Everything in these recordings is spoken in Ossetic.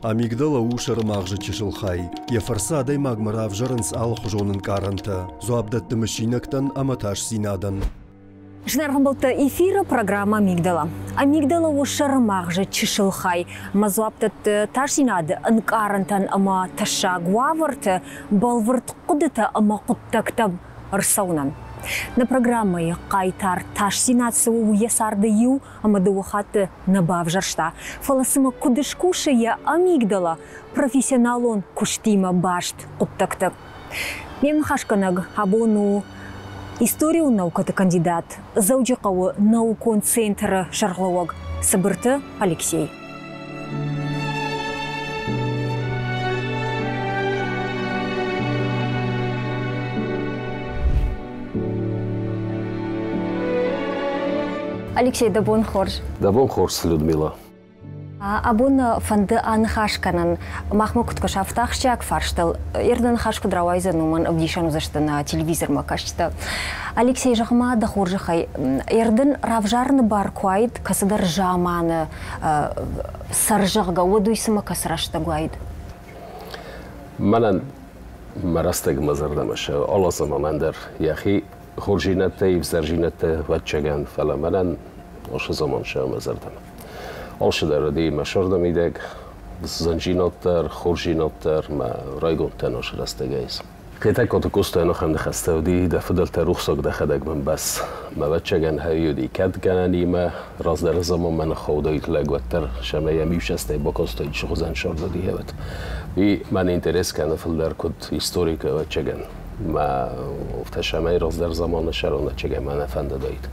Амигдала у сӕрымагъзы чысыл хай. Йӕ фӕрцы адӕймагмӕ равзӕрынц алыхуызон ӕнкъарӕнтӕ, дзуапп дӕтты мысинӕгтӕн ӕмӕ тасдзинадӕн. Зынаргъ ӕмбӕлттӕ, эфиры программӕ «Амигдала». Амигдала у сӕрымагъзы чысыл хай ӕмӕ дзуапп дӕтты тасдзинады ӕнкъарӕнтӕн ӕмӕ тӕссаг уавӕрты бӕлвырд хъуыдытӕ ӕмӕ хъуыддӕгтӕм ӕрцӕуынӕн. Нӕ программӕйы хъайтар тасдзинад цы у, уый йӕ царды иу ӕмӕ дыууӕ хатты нӕ бавзӕрста, фӕлӕ цымӕ куыд скусы йӕ амигдала профессионалон куыстимӕ баст хъуыддӕгты? Ме мныхасгӕнӕг абон у историон наукӕты кандидат, Дзӕуджыхъӕуы наукон центры сӕргълӕууӕг Цыбырты Алексей. Алексей, дӕ бон хорз. Дӕ бон хорз, Людмила. Абон фӕнды аныхас кӕнын, махмӕ куыд кӕса, афтӕ ахсджиаг фарстыл. Ирды ныхас куыд рауайдзӕн, уымӕн ӕвдисӕн уыдзысты нӕ телевизормӕ кӕсджытӕ. Алексей, зӕгъ-ма дӕ хорзӕхӕй, Эрдын равзарыны бар куы уаид кӕцыдӕр заманы сӕр, зӕгъгӕ, уӕд уый цымӕ кӕцы рӕстӕг уаид? Мӕнӕн мӕ рӕстӕг мӕ зӕрдӕмӕ сӕ алы заманӕн дӕр йӕхи хорздзинӕдтӕ, ӕвзӕрдзинӕдтӕ, ӕвӕццӕгӕн, фӕлӕ мӕнӕн уыцы заман сӕ мӕ зӕрдӕмӕ. Алцыдӕр уыди мӕ сӕрдӕмидӕг, зындзинад дӕр, хорздзинад дӕр, мӕ райгонд дӕн уыцы рӕстӕгӕй. Хетӕгкаты Къостайы ахӕм ныхӕстӕ уыди, дӕ фыдӕлтӕ рухсаг дӕхӕдӕг мын бӕс. Мӕ ӕвӕццӕгӕн, хӕйуыди, кӕд гӕнӕнимӕ раздӕры заманмӕ ныххаудаид лӕг, уӕддӕр сӕмӕ йӕм иу бакастаид сыгъуызӕн сӕрдыди ӕвӕд. Уый мӕн интерес кӕны фылдӕр куыд историк, ӕвӕццӕгӕн. Мӕ афтӕ раздӕр заманы сӕрон ӕвӕццӕгӕн мӕ нӕ фӕндыдаид.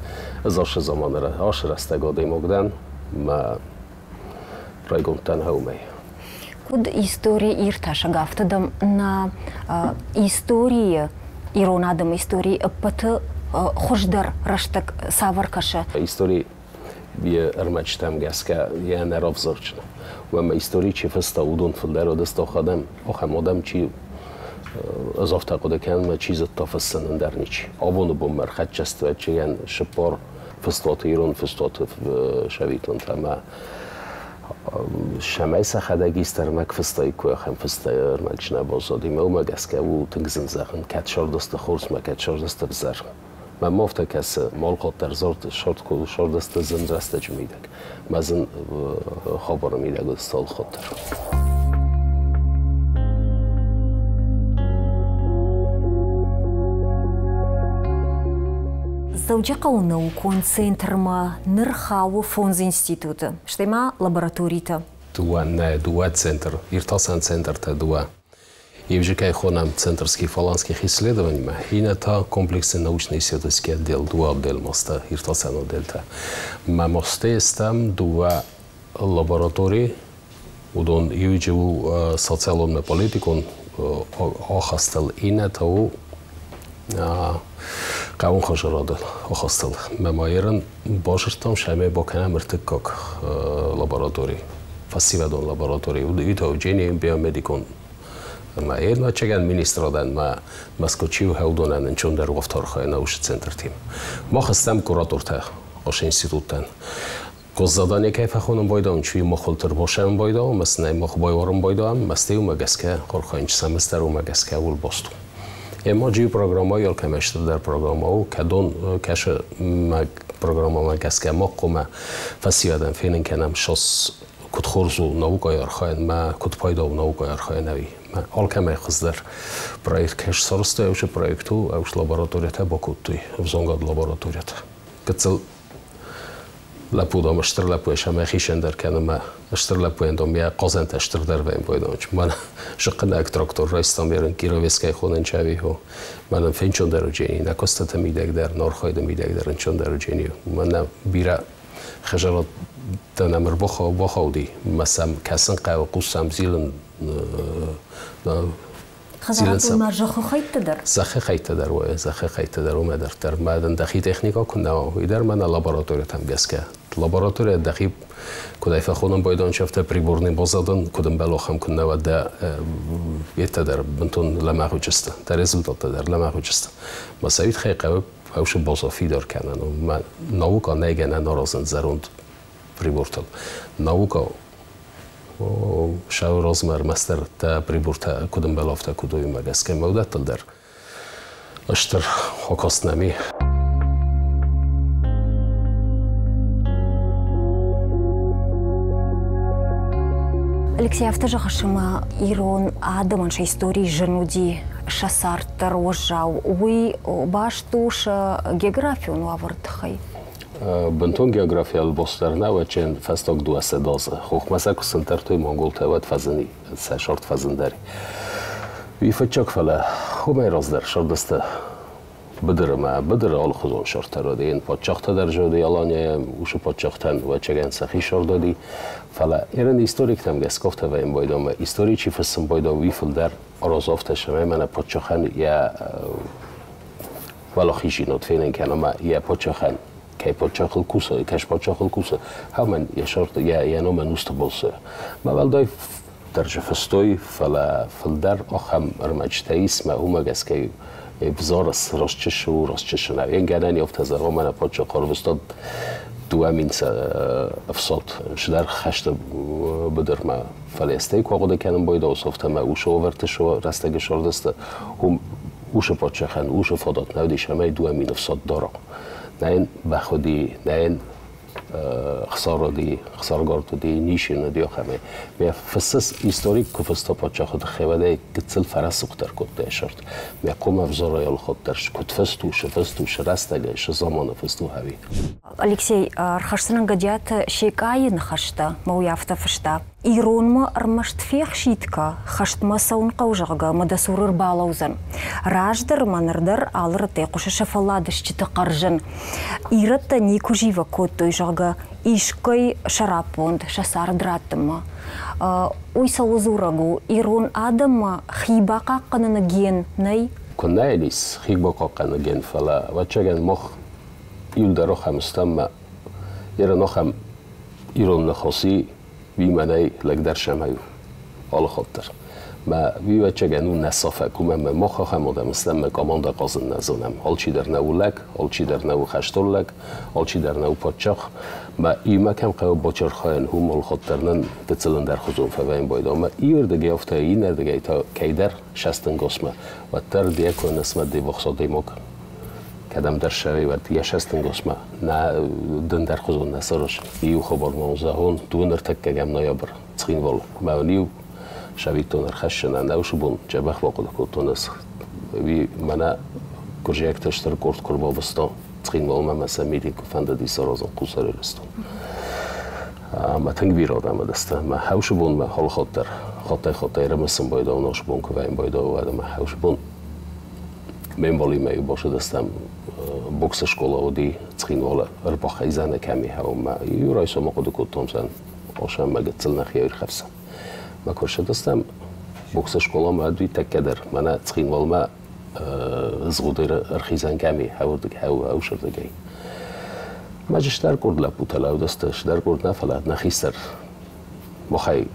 Ӕз ацы заманы ацы рӕстӕг адӕймаг дӕн, мӕ райгонд дӕн уымӕй. Куыд истори иртасӕг, афтӕ дӕм нӕ историйы, ирон адӕмы историйы ӕппӕты хуыздӕр рӕстӕг цавӕр кӕсы? Истори йӕ ӕрмӕджытӕм гӕсгӕ йӕ нӕ равзарджын. Уӕмӕ истори чи фыста, уыдон фылдӕр уыдысты ахӕм, ахӕм адӕм, чи ӕз афтӕ хъуыды кӕнын, чи зыдта фыссын, ӕндӕр ничи. Абоны бонмӕ ӕрхӕццӕ ӕвӕццӕгӕн цыппар фыстуаты, ирон фыстуаты советонтӕ ӕмӕ Цӕмӕй сӕхӕдӕг ист ӕрмӕг фыстаиккой, ахӕм фыстӕй ӕрмӕг нӕ баззади. Мӕ уымӕ гӕсгӕ у тынг зын зӕгъын, кӕд сӕрдысты хорз мӕ кӕд сӕрдысты ӕвзӕр. Мӕм афтӕ кӕсы, малхъӕддӕр сӕрдысты зын рӕстӕджы мидӕг. Мӕ зын хабары мидӕг уыд алхатт дӕр. Дзӕуджыхъӕуы наукон центрмӕ ныр хауы фондз институты, стӕй ма лабораторитӕ. Дыууӕ, нӕ, дыууӕ центр, иртасӕн центртӕ дыууӕ. Иу кӕй хонӕм Центр скифо-аланских исследований, иннӕ та комплексный научно-исследовательский отдел, дыууӕ отдел моста, иртасӕн отделтӕ. Мӕ мосты стӕм дыууӕ лаборатори, уыдон иуджы у социалон-политикон ахастыл, иннӕ та у хъӕуон хӕзарады ахастыл. Мӕ ма ерын базыдтам, сӕмӕй бакӕнӕм ӕртыккаг лаборатори, фӕсивӕдон лаборатори. Уый та у Джени биомедикон ӕмӕ ӕвӕццӕгӕн министрадӕн ма Мӕскуы хӕудонӕн ӕнцондӕр уӕвтархайы научы центртимӕ. Мах стӕм куратортӕ ас институттӕн. Госзадание кӕй фӕхонын байдауын, чи махуылтыр босӕн байдауын, мӕ мах байуарын байдауын, мӕ уымӕ гӕсгӕ архайын семестр уымӕ гӕсгӕ уыл баст у. Ӕмӕ джи программа алкӕмӕ стырдӕр программа у, кӕдон кӕсы мӕ программамӕ гӕсгӕ мах хъуамӕ фӕсивӕдӕн фенын кӕнӕм шос куыд хорз у наукӕйы архайын, мӕ куыд пайда у наукӕйы архайын ӕви. Мӕ алкӕмӕй хуыздӕр проект кӕй сарӕзтой, уыцы проект у, уыцы лабораториятӕ бакодтой, ӕвзонгад лабораториятӕ. Гыццыл лӕппу дам стыр лӕппуйӕ сӕмӕ хисӕндӕр кӕны мӕ стыр лӕппуйӕн дам йӕ хъазӕнтӕ стырдӕр вӕййын байдам. Мӕн сыхъхъынӕг трактор райстам ерын Кировецкӕй хонӕн чави хо. Мӕнӕн фенчондӕр уыджени, нӕ куыстыты мидӕг дӕр, нӕ архайды мидӕг дӕр ӕнчондӕр уыджени. Мӕнӕ бирӕ хӕзарадтӕ нӕм ӕрбахауди, мӕ сӕм кӕсын хъӕуы, хъус сӕм зилын. Хӕдзарадон ма зӕххы хӕйтты дӕр? Зӕххы хӕйттӕ дӕр, уой, зӕххы хӕйттӕ дӕр уымӕ дарддӕр. Мӕ дын дӕхи техникӕ куы нӕ уа, уый дӕр мӕнӕ лабораториятӕм гӕсгӕ. Лаборатория дӕхи куыд ӕй фӕхонын байдон, афтӕ приборный базадын, куыд ӕмбӕлы, ахӕм куы нӕ уа, дӕ йедтӕ дӕр бынтон лӕмӕгъ уыдысты, дӕ результаттӕ дӕр лӕмӕгъ уыдысты. Мӕ сӕ уый тыххӕй хъӕуы хъӕусы база фидар кӕнын. Мӕ наука нӕй гӕнӕн аразын зӕронд прибортыл. Наука Сӕ размӕ ӕрмӕстдӕр дӕ прибортӕ куыд ӕмбӕлы, афтӕ куыд уый, уымӕ гӕсгӕ ӕмӕ уыдӕттыл дӕр стыр хокост нӕм и. Алексей, афтӕ зӕгъыс, ӕмӕ ирон адӕмӕн сӕ истори зын уыди, сӕ цард дӕр уӕззау. Уый баст у сӕ географион уавӕры тыххӕй? Бынтон географийыл бос дӕр нӕ уӕд фӕстаг 200 азы. Хохмӕ сӕ куы сынтӕрдтой монголтӕ, уӕд фӕзыни, сӕ сӕрд фӕзындӕр. Уый фыццаг, фӕлӕ уымӕй раздӕр сырдысты быдыры мӕ быдыры алыхуызон сырдтӕ уыди. Йын паддзӕхтӕ дӕр зоди Аланийӕ, уыцы паддзӕхтӕн ӕвӕццӕгӕн сӕхи сырд уыди. Фӕлӕ ирон историктӕм гӕсгӕ афтӕ вӕййын байдом, истори чи фыссын байдом, уый фылдӕр аразы афтӕ, цӕмӕй мӕнӕ паддзахӕн йӕ уӕлахиздзинад фенын кӕна ӕмӕ йӕ паддзахӕн кӕй паддзахыл кусы, кӕс паддзахыл кусы, хауӕн йӕ сӕрты йӕ номӕн усты болсы. Мӕ уӕлдай дӕр же фыстой, фӕлӕ фылдӕр ахӕм ӕрмӕджытӕ ис, мӕ уымӕ гӕсгӕ взорыс растчышы у, растчышы нӕ. Йын гӕнӕн афтӕ зӕгъон, мӕнӕ паддзах ӕрвыста 2000 ӕфсад сыдӕр хӕсты быдырмӕ. Фӕлӕ стӕй куы ахъуыды кӕнын байдауыс, афтӕ мӕ усы уавӕрты рӕстӕджы сӕрдысты, уым усы паддзахӕн усы фадат нӕ уыдис, ӕмӕ 2000 ӕфсад дара. Нӕ йын бӕх уыди, нӕ йын хсар уыди, хсаргард уыди, ницы йын уыди ахӕмӕй. Мӕ фыссыс историк куы фыста паддзахы тыххӕй, уӕд ӕй гыццыл фӕрӕсугъддӕр кодта йӕ сӕрд. Мӕ хъуымӕ ӕвзарӕй алыхатт дӕр куыд фыст у, цы фыст у, цы рӕстӕгӕй, цы заманы фыст у, ӕви. Алексей, ӕрхӕсдзынӕн Гӕдиаты Секъайы ныхӕстӕ, мӕ уый афтӕ фыста. Иронмӕ ӕрмӕст фехсидгӕ, хӕстмӕ цӕуын хъӕуы, зӕгъгӕ, ӕмӕ дӕ цуры ӕрбалӕудзӕн. Раздӕр ӕмӕ ныр дӕр алы рӕттӕй хъуысы сӕ фӕллад стджыты хъӕрзын. Ирӕттӕ никуы зивӕг кодтой, зӕгъгӕ, искӕй сӕраппонд сӕ цард раттынмӕ. Уый цӕуыл дзурӕг у? Ирон адӕммӕ хи бахъахъхъӕныны ген нӕй? Куыннӕ йын ис хи бахъахъхъӕныны ген, фӕлӕ, ӕвӕццӕгӕн, мах иуылдӕр ахӕм стӕм ӕмӕ ирон ахӕм ирон ныхаси уый мӕнӕй лӕгдӕр сӕмӕй у алыхатт дӕр. Мӕ уый ӕвӕццӕгӕн у нӕ сафӕг, уымӕн ӕмӕ мах ахӕм адӕм стӕм, ӕмӕ командӕ хъазын нӕ зонӕм. Алчидӕр нӕ у лӕг, алчидӕр нӕ у хӕстон лӕг, алчидӕр нӕ у паддзах. Мӕ иумӕ кӕм хъӕуы бачархайын, уым алыхатт дӕр нын гыццыл ӕндӕрхуызон фӕвӕййын байдау. Ӕмӕ иуырдыгӕй афтӕ, иннӕрдыгӕй та кӕйдӕр сӕстынгосмӕ, уӕддӕр диаконесмӕ девохс адӕймаг кӕдӕмдӕр ссӕуй, уӕд йӕ сӕстынгосмӕ нӕ дындӕрхуызон нӕ сырыз. Иу хабар ма зӕгъон, дыууын ӕртӕккӕгӕм ноябрь Цхинвал. Мӕ иу сӕвиттон ӕрхӕссынӕн нӕусы бон дзӕбӕх бахъуыды кодтон ӕз. Уый мӕнӕ гуырдзиӕгты стыр къорд куы ӕрбавӕрста Цхинвалмӕ ӕмӕ сӕ митинг куы фӕндыди саразын Хуссар Ирыстон. Ӕмӕ тынг бирӕ адӕм уыдысты. Мӕ хӕусы бонмӕ алыхатт дӕр хаттӕй-хаттӕй ӕрымысын байдауын, асы бон куы вӕййын байдауы, уӕд ӕмӕ хӕусы бон ме мбалимӕ иу бацыдыстӕм боксы скъола уыди Цхинвалы ӕрбахизӕны кӕми хӕуынмӕ. Иу райсом ахъуыды кодтон сӕн, осӕн мӕ гыццыл нӕхи аирхӕфсӕм. Мӕ куы рцыдыстӕм боксы скъоламӕ уый тӕккӕ дӕр мӕнӕ Цхинвалмӕ згъуыды ӕрхизӕн кӕми хӕусырдыгӕй. Мӕ стӕр къорд лӕппутӕ лӕудысты, стӕр къорд нӕ, фӕлӕ нӕ хистӕр махӕй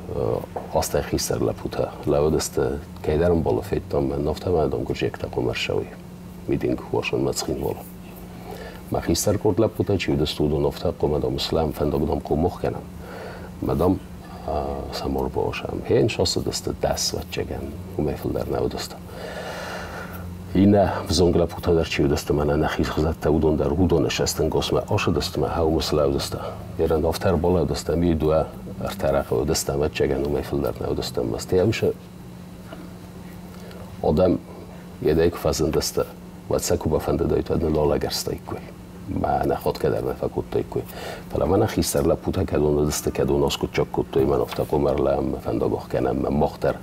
азтӕй хистӕр лӕппутӕ лӕууыдысты, кӕйдӕр ӕмбалы федтам, мӕн афтӕ мӕ гуырдзиӕгтӕ хъуамӕ ӕрцӕуой митинг уасынмӕ Цхинвалы. Мӕ хистӕр къорд лӕппутӕ чи уыдысты, уыдон афтӕ хъуамӕ дам слӕм, фӕндаг дам хъомох кӕнӕм. Мӕ дам сӕм ӕрбауасӕм. Хен сацыдысты 10 ӕвӕццӕгӕн, уымӕй фылдӕр нӕ уыдысты. Иннӕ взонг лӕппутӕ дӕр чи уыдысты, мӕнӕ нӕхи хуызӕттӕ, уыдон дӕр уыдоны сӕстынгосмӕ ацыдысты мӕ хӕумӕ слӕудысты. Ерӕн афтӕ ӕрбалӕудыстӕм, иу дыууӕ ӕртӕ рӕгъы уыдыстӕм, ӕвӕццӕгӕн, уымӕй фылдӕр нӕ уыдыстӕм. Стӕй уыцы адӕм йедӕй куы фӕзындысты, уӕд сӕ куы бафӕндыдаид, уӕд ныл алӕгӕрстаиккой. Мӕ нӕ ходгӕ дӕр нӕ фӕкодтаиккой. Фӕлӕ мӕнӕ хистӕр лӕппутӕ кӕдон уыдысты, кӕдон аскъуыддзаг кодтой, мӕн афтӕ хъуамӕ ӕрлӕууӕм, мӕ фӕндаг ӕхгӕнӕм, мӕ мах дӕр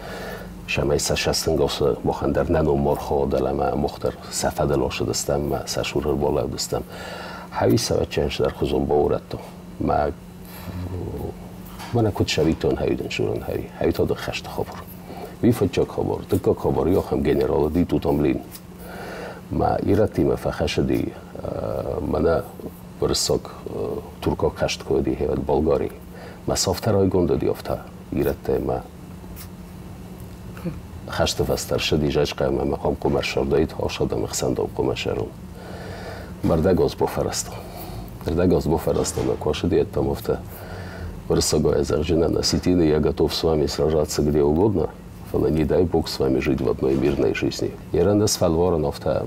цӕмӕй сӕ сӕстынгосы махӕн дӕр нӕ ном ма рхауа дӕлӕмӕ, мах дӕр сӕ фӕдыл ацыдыстӕм, мӕ сӕ цур ӕрбалӕудыстӕм. Хӕуи сӕвӕццӕгӕн цыдӕрхуызон баурӕдтон. Мӕ мӕнӕ куыд сӕвиттон хӕуидын сурын хӕуи, хӕуи та хӕсты хабар. Уый фыццаг хабар, дыккаг хабар, ахӕм генерал уыди Тутамлин. Мӕ ирӕттимӕ фӕхӕсыди мӕнӕ уырыссаг туркаг хӕст куы уыди, уӕд Болгари. Мӕ цавтӕ райгонд уыди афтӕ ирӕттӕй мӕ хӕсты фӕстӕ ӕрцыди Зӕчъхъӕмӕ мӕ хъамкъуымӕ ссардаид ӕфсадӕмы хсӕн домкъуымӕ сӕрыл. Мӕрдӕгоз бофӕрӕзта. Мӕрдӕгоз бофӕрӕзта мӕ куы ацыди ӕддӕм афтӕ. Уырыссагау зӕгъджынӕн осетины я готов с вами сражаться где угодно, фӕлӕ не дай бог с вами жить в одной мирной жизни. Ерын ӕз фӕлварын афтӕ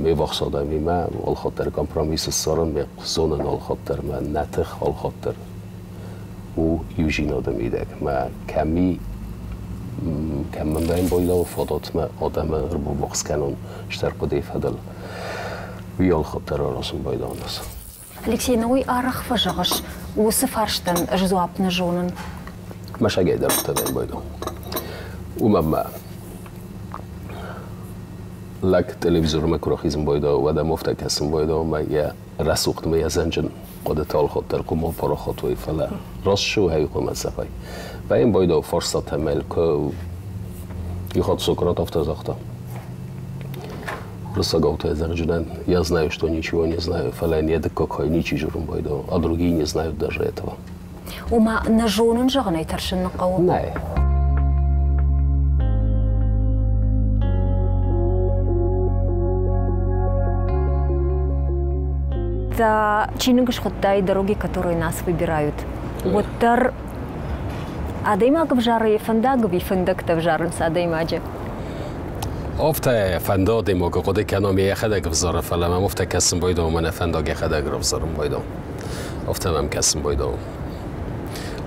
ме ввахс адӕмимӕ алхатт дӕр компромисс ссарын, ме зонын алхатт дӕр, мӕ нӕ тых алхатт дӕр у иудзинады мидӕг. Мӕ кӕми кӕм мын дӕм байдауы фадат мӕ адӕмы ӕрбаввахс кӕнон стыр хъуыдыйы фӕдыл, уый алхатт дӕр аразын байдауынц. Алексей, науый арӕх фӕзӕгъыс, уыцы фарстӕн ӕз дзуапп нӕ зонын. Мӕсӕгӕй дӕр фӕдӕн байдау. Уымӕн мӕ лӕг телевизормӕ куы рахизын байдау, уӕд ӕм афтӕ кӕсын байдау, мӕ йӕ рӕсугъдмӕ йӕ зӕнджын хъуыдытӕ алхатт дӕр хъуымӕ парахат уой, фӕлӕ раст шы хӕй хъуымӕ зӕгъай. Бӕйын байдау фарстатӕ мӕл куы ихат Сократ афтӕ загъта. Уырыссагау зӕгъджынӕн я знаю, что ничего не знаю, фӕлӕ не дыккаг хай ничи журын байдау, а другие не знают даже этого. Ома нӕ зонын зӕгъынӕй тӕрсын нӕ хъӕуы? Нӕ. Та чиныг схуыдтай «Дороги, которые нас выбирают». Уӕддӕр адӕймаг ӕвзары йӕ фӕндаг ӕви фӕндӕгтӕ ӕвзарынц адӕймаджы? Афтӕ фӕнды адӕймагы хъуыды кӕнон, йӕхӕдӕг ӕвзары, фӕлӕ мӕм афтӕ кӕсын байдау, мӕнӕ фӕндаг йӕхӕдӕг равзарын байдау. Афтӕ мӕм кӕсын байдау.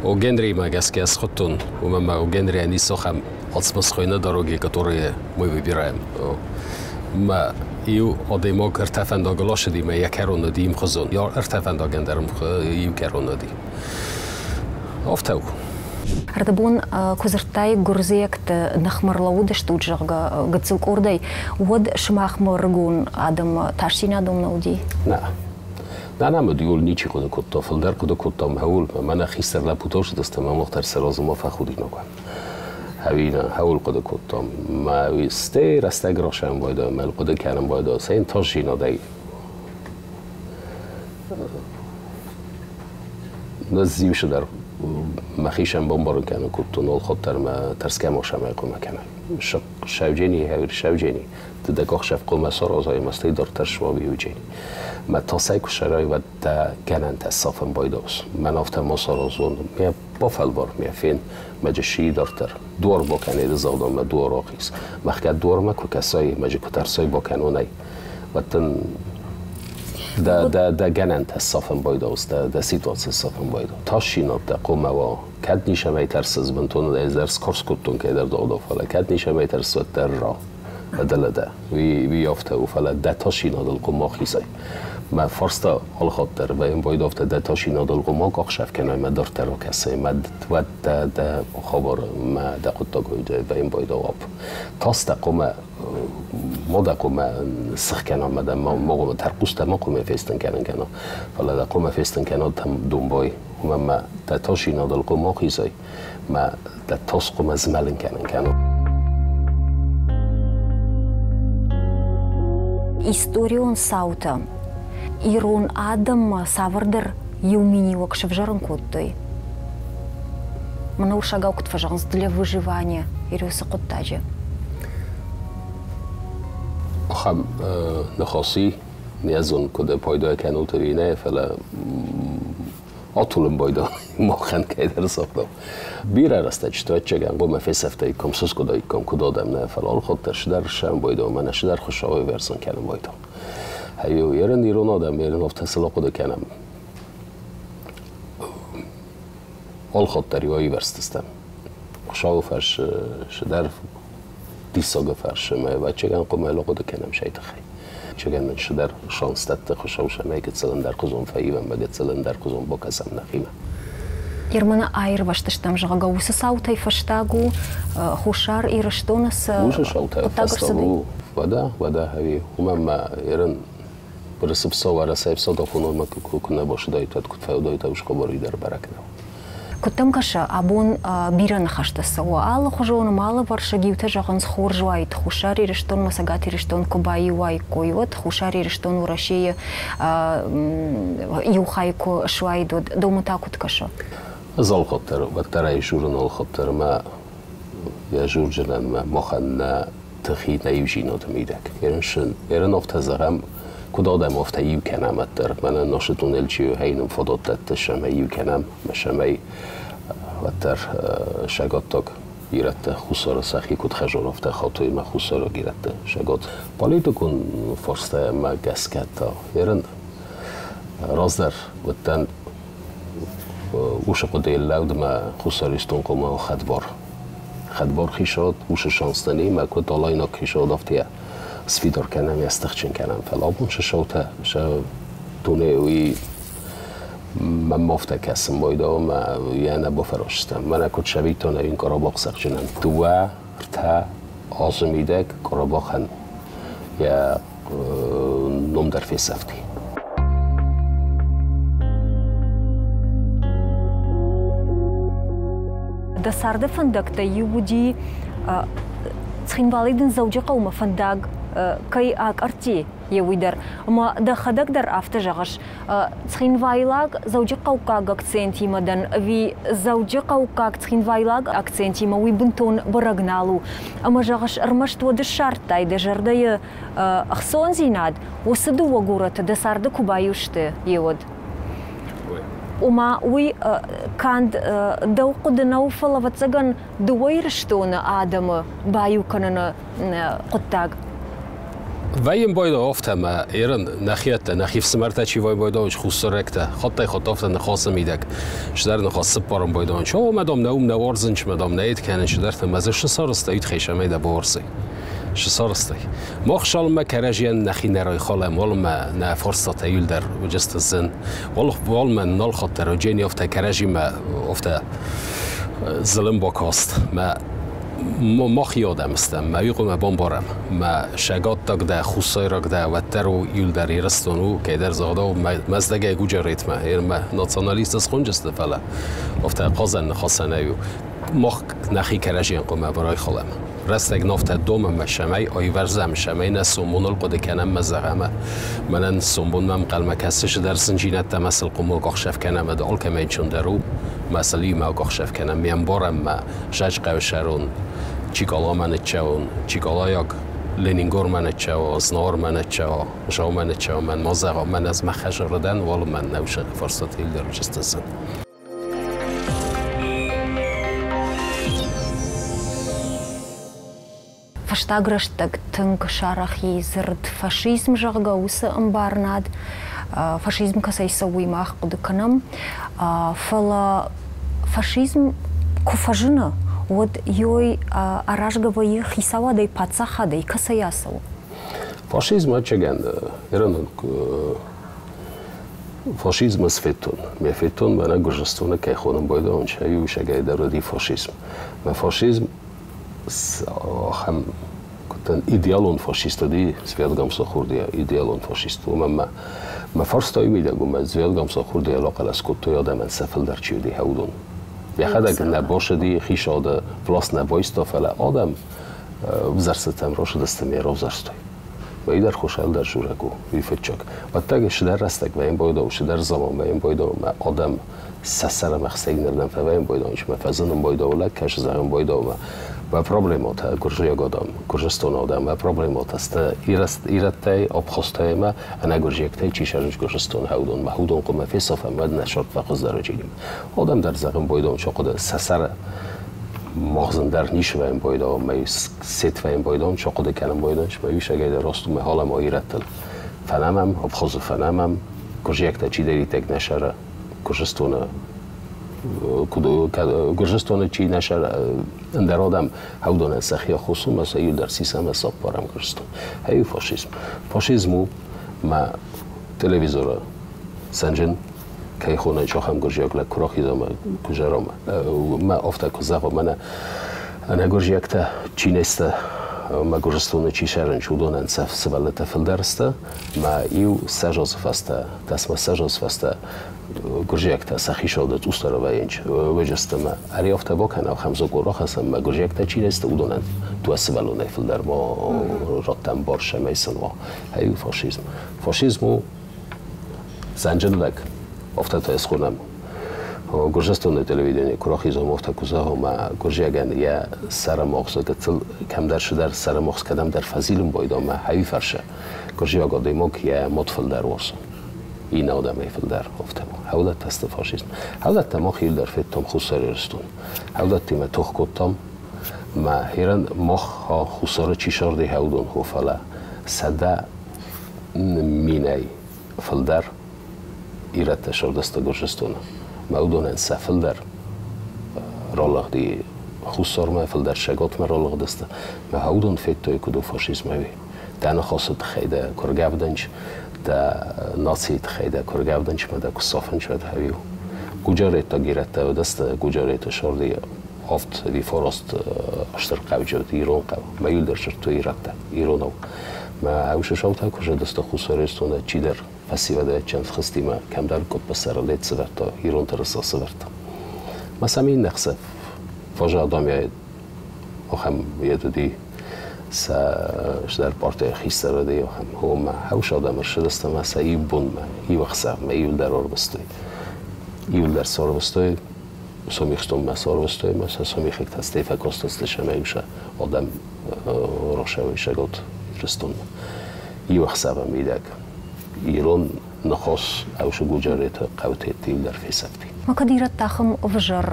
О Генримӕ гӕсгӕ схуыдтон, уымӕн мӕ о Генри ницы ахӕм ацмысхойны дороги, которые мы выбираем. Мӕ иу адӕймаг ӕртӕ фӕндагыл ацыди, мӕ йӕ кӕрон уыди ӕмхуызон. Ӕртӕ фӕндагӕн дӕр иу кӕрон уыди. Афтӕ у. Ӕрдӕбон куы дзырдтай гуырдзиӕгты ныхмӕ ӕрлӕууыдыстут, зӕгъгӕ, гыццыл къордӕй, уӕд сымахмӕ ӕрыгон адӕммӕ тасдзинад уым нӕ уыди? Нӕ. Нӕ нӕм уыди, ничи хъуыды кодта, фылдӕр хъуыды кодтам хӕуыл. Мӕнӕ хистӕр лӕппутӕ сыдысты, мӕ мах дӕр сӕ разы ма фӕхудинаг уӕм. Ӕви нӕ, хӕуыл хъуыды кодтам. Мӕ стӕй рӕстӕг рахсӕн байдайы, мӕ хъуыды кӕнын байдайы, сӕ йын тасдзинадӕй Ныззиусы дӕр мӕхицӕн бамбарын кӕнын кодтон, алхатт дӕр мӕ тӕрсгӕ ма сӕмӕй хъуамӕ кӕнай. Сӕвджени хӕвир сӕвджени, ды дӕ къахсӕв хъуамӕ саразай ӕмӕ стӕй дарддӕр суа Евгений. Мӕ тасӕй куы сӕрай, уӕд дӕ гӕнӕнтӕ сафын байдауыс. Мӕн афтӕ ма саразон, ме бафӕлвар, ме фен, мӕ джы дарддӕр. Дуар бакӕнай ды загъдон, мӕ дуар ахиз. Мӕхгӕд дуармӕ куы кӕсай, мӕ джы куы тӕрсай бакӕнонӕй, уӕд дын дӕ гӕнӕнтӕ сафын байдауыс, дӕ ситуаци сафын байдау. Тасдзинад дӕ хъуамӕ уа. Кӕд ницӕмӕй тӕрсыс, бынтон ӕз дӕр скорс кодтон кӕйдӕр догъдау, фӕлӕ кӕд ницӕмӕй тӕрсыс, уӕддӕр ра. Дӕлӕ уый афтӕ у, фӕлӕ дӕ тасдзинадыл хъуамӕ ахизай. Мӕ фарста алхатт дӕр вӕййын байдавта дӕ тасдзинадыл хъуамӕ акъахсӕв кӕнай, мӕ дарддӕр акӕсай, мӕ уӕд дӕ хабар, мӕ дӕ хъуыддаг вӕййын байдау ап. Тас дӕ хъуамӕ ма дӕ хъуамӕ сых кӕна, ма дӕ ма хъуамӕ тӕрхъустӕ ма хъуамӕ фестын кӕнын кӕна, фӕлӕ дӕ хъуамӕ фестын кӕна домбай, уымӕн мӕ дӕ тасдзинадыл хъуамӕ ахизай, мӕ дӕ тас хъуамӕ змӕлын кӕнын кӕна. Историон цаутӕ ирон адӕммӕ цавӕрдӕр иу миниуӕг сӕвзӕрын кодтой. Мӕнӕ уырыссагау куыд фӕзӕгъынц, для выживания уыцы хъуыддаджы. Ахӕм ныхасы не зон, куыд пайда кӕнут ӕви нӕ, фӕлӕ атулын байдау махӕн кӕйдӕр загъдау. Бирӕ рӕстӕджыты ӕвӕццӕгӕн хъуамӕ фесӕфтаиккам, сыскъуыдаиккам, куыд адӕм нӕ, фӕлӕ алхатт дӕр цыдӕр сӕм байдау, мӕнӕ цыдӕр хуыцауы ӕвӕрцын кӕнын байдау. Хӕйу, ерын ирон адӕм, ерын афтӕ сыл ахъуыды кӕнӕм. Алхатт дӕр иу аивӕрзтыстӕм. Хуыцауы фарс цыдӕр диссагы фарс ӕмӕ ӕвӕццӕгӕн хъуамӕ ахъуыды кӕнӕм сӕй тыххӕй. Ӕвӕццӕгӕн нын цыдӕр шанс дӕтты Хуыцау, цӕмӕй гыццыл ӕндӕрхуызон фӕивӕм ӕмӕ гыццыл ӕндӕрхуызон бакӕсӕм нӕхимӕ. Ерманы аирвӕзтыстӕм, зӕгъгӕ, уыцы цаутӕй фӕстаг у Хуссар Ирыстоны цы Уыцы цаутӕй хъуыддаг фӕстаг ӕрцыди? у, уӕдӕ, уӕдӕ, ӕви уымӕн мӕ ерын Уырысы фсау Уӕрӕсейы фсадафононмӕ куы нӕ басыдаид, уӕд куыд фӕуыдаид, уый хабар уый дӕр бӕрӕг нӕу. Куыд дӕм кӕсы, абон бирӕ ныхӕстӕ цӕуы алыхуызон ӕмӕ алывӕрсыг. Иутӕ зӕгъынц, хорз уаид, Хуссар Ирыстонмӕ Цӕгат Ирыстон куы баиу уаиккой, уӕд Хуссар Ирыстон Уӕрӕсейы иу хай куы суаид, уӕд дӕумӕ та куыд кӕсы? Ӕз алхатт дӕр, уӕддӕр ӕй журын алхатт дӕр мӕ йӕ журджынӕн мӕ махӕн нӕ тыхи нӕ иудзинады мидӕг. Ерын афтӕ зӕгъӕм, Куыд адӕм, афтӕ иу кӕнӕм ӕддӕр. Мӕнӕн нашы туннель чи хӕйным фадат дӕтты, сӕмӕй иу кӕнӕм, сӕмӕй уӕддӕр сӕгаттаг ирӕттӕ Хуссары сӕхи куыд хӕзон, афтӕ хатой мӕ хуссайраг ирӕттӕ сӕгат. Политикон фарстамӕ гӕсгӕ та ерын раздӕр уыдтӕн уыцы хъуыдыйыл лӕуд мӕ Хуссар Ирыстон хъуамӕ хӕдбар. Хӕдбар хицауад уыцы шанстӕ нӕй, мӕ куыд алайнаг хицауад, афтӕ сфидар кӕнӕм, йӕ стыхджын кӕнӕм. Фӕлӕ абон сӕ саутӕ, сӕ дуне уый мӕм афтӕ кӕсын байдау ӕмӕ йӕ нӕ бафӕрӕзтам. Мӕнӕ куыд сӕвиттон ӕвин Къарабах цӕхджынӕн. Дыууӕ, ӕртӕ азы мидӕг Къарабахӕн йӕ ном дӕр фесӕфти. Дӕ царды фӕндӕгтӕй иу уыди Цхинвалӕй дын Дзӕуджыхъӕумӕ фӕндаг кӕй акъӕртти, е уый дӕр. Ӕмӕ дӕхӕдӕг дӕр афтӕ зӕгъыс, цхинвайлаг дзӕуджыхъӕуккаг акцентимӕ дӕн ӕви дзӕуджыхъӕуккаг цхинвайлаг акцентимӕ, уый бынтон бӕрӕг нал у. Ӕмӕ зӕгъыс, ӕрмӕст уӕд ссардтай дӕ зӕрдӕйы ӕхцондзинад, уыцы дыууӕ горӕты дӕ царды куы баиу сты, еуӕд. Ома уый канд дӕу хъуыды нӕу, фӕлӕ, ӕвӕццӕгӕн, дыууӕ Ирыстоны адӕмы баиу кӕныны хъуыддаг. Вӕййын байдау афтӕ ӕмӕ ерын нӕхиӕттӕ, нӕхи фсымӕртӕ чи вӕййы байдау, хуссарӕгтӕ, хаттӕй-хатт афтӕ ныхасы мидӕг, чидӕр ныхас цыппарӕн байдау, о, мӕ дам, нӕ уым нӕ уарзын, мӕ дам, нӕ ед кӕнын чидӕртӕ, мӕ дзы сысарызта, ид хейсӕмӕй дӕ бауарзай. Сысарызтай. Мах шалмӕ кӕрӕзийӕн нӕхи нӕ райхалӕм, уалынмӕ нӕ фарстатӕ иуылдӕр уыдысты зын. Уалынмӕ нал хаттӕр Джени афтӕ кӕрӕзимӕ афтӕ зылын бакаст. Мӕ мах адӕм стӕм, мӕ уый хъуамӕ бамбарӕм. Мӕ сӕгаттаг дӕ, хуссайраг дӕ, уӕддӕр у иуылдӕр Ирыстон у, кӕйдӕр загъдау, Мӕздӕгӕй Гуджаретмӕ. Мӕ националист схонджысты, фӕлӕ афтӕ хъазӕн ныхасӕнӕй у. Мах нӕхи кӕрӕзийӕн хъуамӕ райхалӕм. Рӕстӕг нафтӕ домӕм мӕ сӕмӕй айвӕрзӕм, сӕмӕй нӕ сомбоныл хъуыды кӕнӕм мӕ зӕгъӕм. Мӕнӕн сомбонмӕ ӕнхъӕлмӕ кӕсы чидӕр зындзинӕдтӕ мӕ сыл хъуымыл ӕхсӕв кӕнӕм, ӕд алкӕмӕй чындӕр у. Мӕ сыл иумӕ ӕхсӕв кӕнӕм, ме мбарӕм мӕ Зӕджхъӕуы сӕрон, Чиколамӕ ныццӕуон, Чиколайаг Ленингормӕ ныццӕуа, Знауырмӕ ныццӕуа, Жаумӕ ныццӕуа, мӕн ма зӕгъа, мӕн ӕз мӕ хӕзары дӕн, уалынмӕ нӕ фарстатӕ иуылдӕр уыдзысты. Фӕстаг рӕстӕг тынг сарӕх и дзырд фашизм, зӕгъгӕ, уыцы ӕмбарынад. Фашизм кӕцӕй цӕуы, уый мах хъуыды кӕнӕм. Фӕлӕ фашизм куы фӕзыны, уӕд ёй аразгӕ вӕййы хицауадӕй, паддзахадӕй, кӕцӕй ацӕуы? Фашизм ӕцӕгӕн ирон фашизм ӕз федтон. Ме федтон мӕнӕ Гуырдзыстоны кӕй хонын байдайон, сӕ иу сӕгӕй дӕр уыди фашизм. Мӕ фашизм ахӕм куыдтӕн идеалон фашист уыди Звиад Гамсахурдия, идеалон фашист. Уымӕн мӕ мӕ фарстайы мидӕг уымӕ Звиад Гамсахурдия рахъӕлӕс кодтой адӕмӕн сӕ фылдӕр чи уыди, уыдон. Йӕхӕдӕг нӕ басыди хицауады власть нӕ байста, фӕлӕ адӕм ӕвзӕрстытӕм рацыдысты ме равзӕрстой. Уый дӕр хорз ӕлдар дзурӕг у, уый фыццаг. Хъуыддаг цыдӕр рӕстӕг вӕййын байдау, цыдӕр заман вӕййын байдау ӕмӕ адӕм сӕ сӕрӕмӕ хсӕйнырдӕм фӕвӕййын байдау, ис мӕ фӕзынын байдау, лӕг кӕсы зӕгъын байдау ӕмӕ мӕ проблемӕтӕ гуырдзиаг адӕм, Гуырдзыстоны адӕм, мӕ проблемӕтӕ сты ирӕттӕй, абхазтӕй ӕмӕ ӕнӕгуырдзиӕгтӕй чи сӕрынч Гуырдзыстоны хӕудон, мӕ худон хъуымӕ фесафӕм, уӕд нӕ сӕрд фӕхуыздӕр уыдзӕни. Адӕм дӕр зӕгъын байдау сӕ хъуыды сӕ сӕры магъзын дӕр ницы вӕййын байдау, мӕ сет вӕййын байдау, сӕ хъуыды кӕнын байдау, мӕ уисӕгӕй дӕр раст у мӕ халӕм ирӕттыл. Фӕнӕмӕм, Абхазы фӕнӕмӕм, гуырдзиӕгтӕ чидӕриддӕр нӕ сӕры Гуырдзыстоны Гуырдзыстоны чи нӕ сӕры ӕндӕр адӕм уыдонӕн сӕхи аххос у ӕмӕ сӕ иу дӕр сисӕм ӕмӕ сӕппарӕм Гуырдзыстон. Ай у фашизм. Фашизм у мӕ телевизоры сӕнджын кӕй хонӕн ахӕм гуырдзиаг лӕг куы рахиза ӕмӕ куы зӕгъа мӕ афтӕ куы зӕгъа, мӕнӕ ӕнӕгуырдзиӕгтӕ чи не сты ӕмӕ Гуырдзыстоны чи сӕрынч, уыдонӕн сӕ сывӕллӕттӕ фылдӕр сты, мӕ иу сӕ фӕстӕ, дӕсмӕ сӕзоз фӕстӕ гуырдзиӕгтӕ сӕхи сӕудӕ цъусдӕр вӕййынц, уыдысты мӕ ӕри афтӕ бакӕн, ахӕм закъон рахӕссӕм, мӕ гуырдзиӕгтӕ чи не сты, уыдонӕн дыууӕ сывӕллонӕй фылдӕр ма раттӕм бар, цӕмӕй сын уа. Ай у фашизм. Фашизм у зӕнджын лӕг, афтӕ та схонӕм. Гуырдзыстоны телевидение куы рахизӕм, афтӕ куы зӕгъӕм, мӕ гуырдзиагӕн йӕ сӕры магъзы гыццыл кӕмдӕр цыдӕр сӕры магъз кӕдӕмдӕр фӕзилын байдам, мӕ хӕйы фӕрсы. Гуырдзиаг адӕймаг йӕ мад фылдӕр уарзы, иннӕ адӕмӕй фылдӕр, афтӕ у. Хӕлӕттӕ сты фашизм. Хӕлӕттӕ мах иуылдӕр федтам Хуссар Ирыстон. Хӕлӕттимӕ тох кодтам. Мӕ хирӕн мах Хуссары чи сарди хӕлдон хо, фӕлӕ 100 000-ӕй фылдӕр ирӕттӕ сӕрдӕсты Гуырдзыстоны. Мӕ уыдонӕн сӕ фылдӕр ралыгъди Хуссармӕ, фылдӕр Сӕгатмӕ ралыгъдысты. Мӕ уыдон федтой, куыд у фашизм ӕви. Дӕ ныхасы тыххӕй дӕ куы ргӕвдынч, дӕ нацийы тыххӕй дӕ куы ргӕвдынч мӕ дӕ куы сафынч, уӕд ӕви у. Гуджареттаг ирӕттӕ уыдысты, Гуджареты сӕрды авд ӕви фараст стыр хъӕуджы уыд, ирон хъӕу. Мӕ иуылдӕр сырдтой ирӕттӕ, иронау. Мӕ ӕвсы саутӕ куы зыдысты Хуссар Ирыстоны чидӕр фӕсивӕды чындзхызтимӕ кӕмдӕр къуыппы сӕрыл лед сывӕрдта, ирон тырыса сывӕрдта. Мӕ сӕм иннӕ хсӕв фӕзы адӕмӕй ахӕм йед уыди, сӕ стӕр партийы хистӕр уыди ахӕм хомӕ. Хӕус адӕм ӕрцыдысты ӕмӕ сӕ иу бонмӕ, иу ӕхсӕвмӕ иуылдӕр ӕрвыстой. Иуылдӕр сӕ ӕрвыстой, Сомихстонмӕ сӕ ӕрвыстой ӕмӕ сӕ сомихӕгтӕ стӕй фӕкастысты ӕмӕ иу сӕ адӕм рахсӕвӕй-сӕгот Ирыстонмӕ. Иу ӕхсӕвы мидӕг ирон ныхас ӕвсы Гуджареты хъӕутӕй иу дӕр фесӕфти. Ма кӕд ирӕттӕ ахӕм ӕвзӕр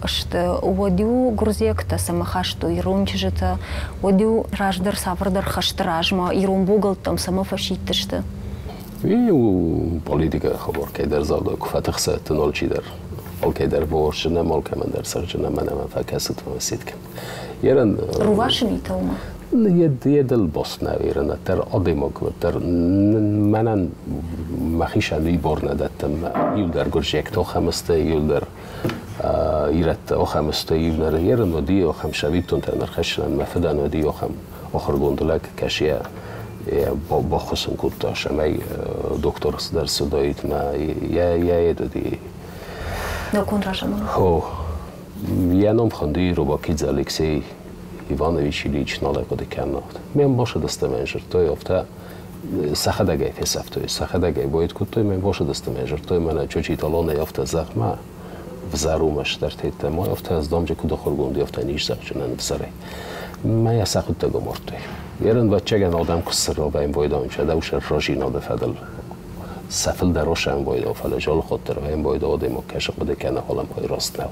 сты, уӕд-иу гуырдзиӕгтӕ цӕмӕ хастой ирон чызджытӕ, уӕд-иу раздӕр цавӕрдӕр хӕсты размӕ ирон богӕлттӕм цӕмӕ фӕсидтысты? Уый у политикӕйы хабар, кӕйдӕр зӕрдӕ куы фӕтыхсӕттын алчидӕр. Алкӕйдӕр бауарзджын ӕмӕ алкӕмӕн дӕр цӕрджын ӕмӕ нӕ фӕкӕсыд ӕмӕ сидт. Ерын Рувасы митӕ уымӕ? Едыл баст нӕ ерын, ӕддӕр адӕймаг, ӕддӕр мӕнӕн мӕхицӕн уый бар нӕ дӕттын. Иуылдӕр гуырдзиӕгтӕ ахӕм сты, иуылдӕр ирӕттӕ ахӕм сты, иуылдӕр ерын уыди ахӕм сабитонтӕ ӕрхӕссынӕн мӕ фыдӕн уыди ахӕм ахуыргонд лӕг, кӕсийӕ баххуыс ын кодта, цӕмӕй доктор цыдӕр цыдаид мӕ йӕ йед уыди. Наукон разамонӕг. О, йӕ ном хуынди Робакидзе Алексей Иванович Ильич нал хъуыды кӕны. Ме мбосыдысты жырдтой, афтӕ сӕхӕдӕгӕй фесӕфтой, сӕхӕдӕгӕй боид кодтой, ме мбосыдысты жырдтой, мӕнӕ Чочи Талонӕй афтӕ зӕгъ-ма, взӕр у мӕ стӕртеттӕ, ма афтӕ ӕз домджы куыд ахуыргонд, афтӕ низ зӕгъджынӕн взӕрӕй. Мӕ йӕ сӕхуыдтӕг амардтой. Ерын вӕччӕгӕн адӕм куы сыррабайын бойдаун, сӕдӕусӕр разинады фӕдыл сӕ фылдӕр осӕн бойдау, фӕлӕ жолходдӕр вӕйын бойдау адӕймаг кӕсы хъуыды кӕны, фӕлӕ раст нӕу.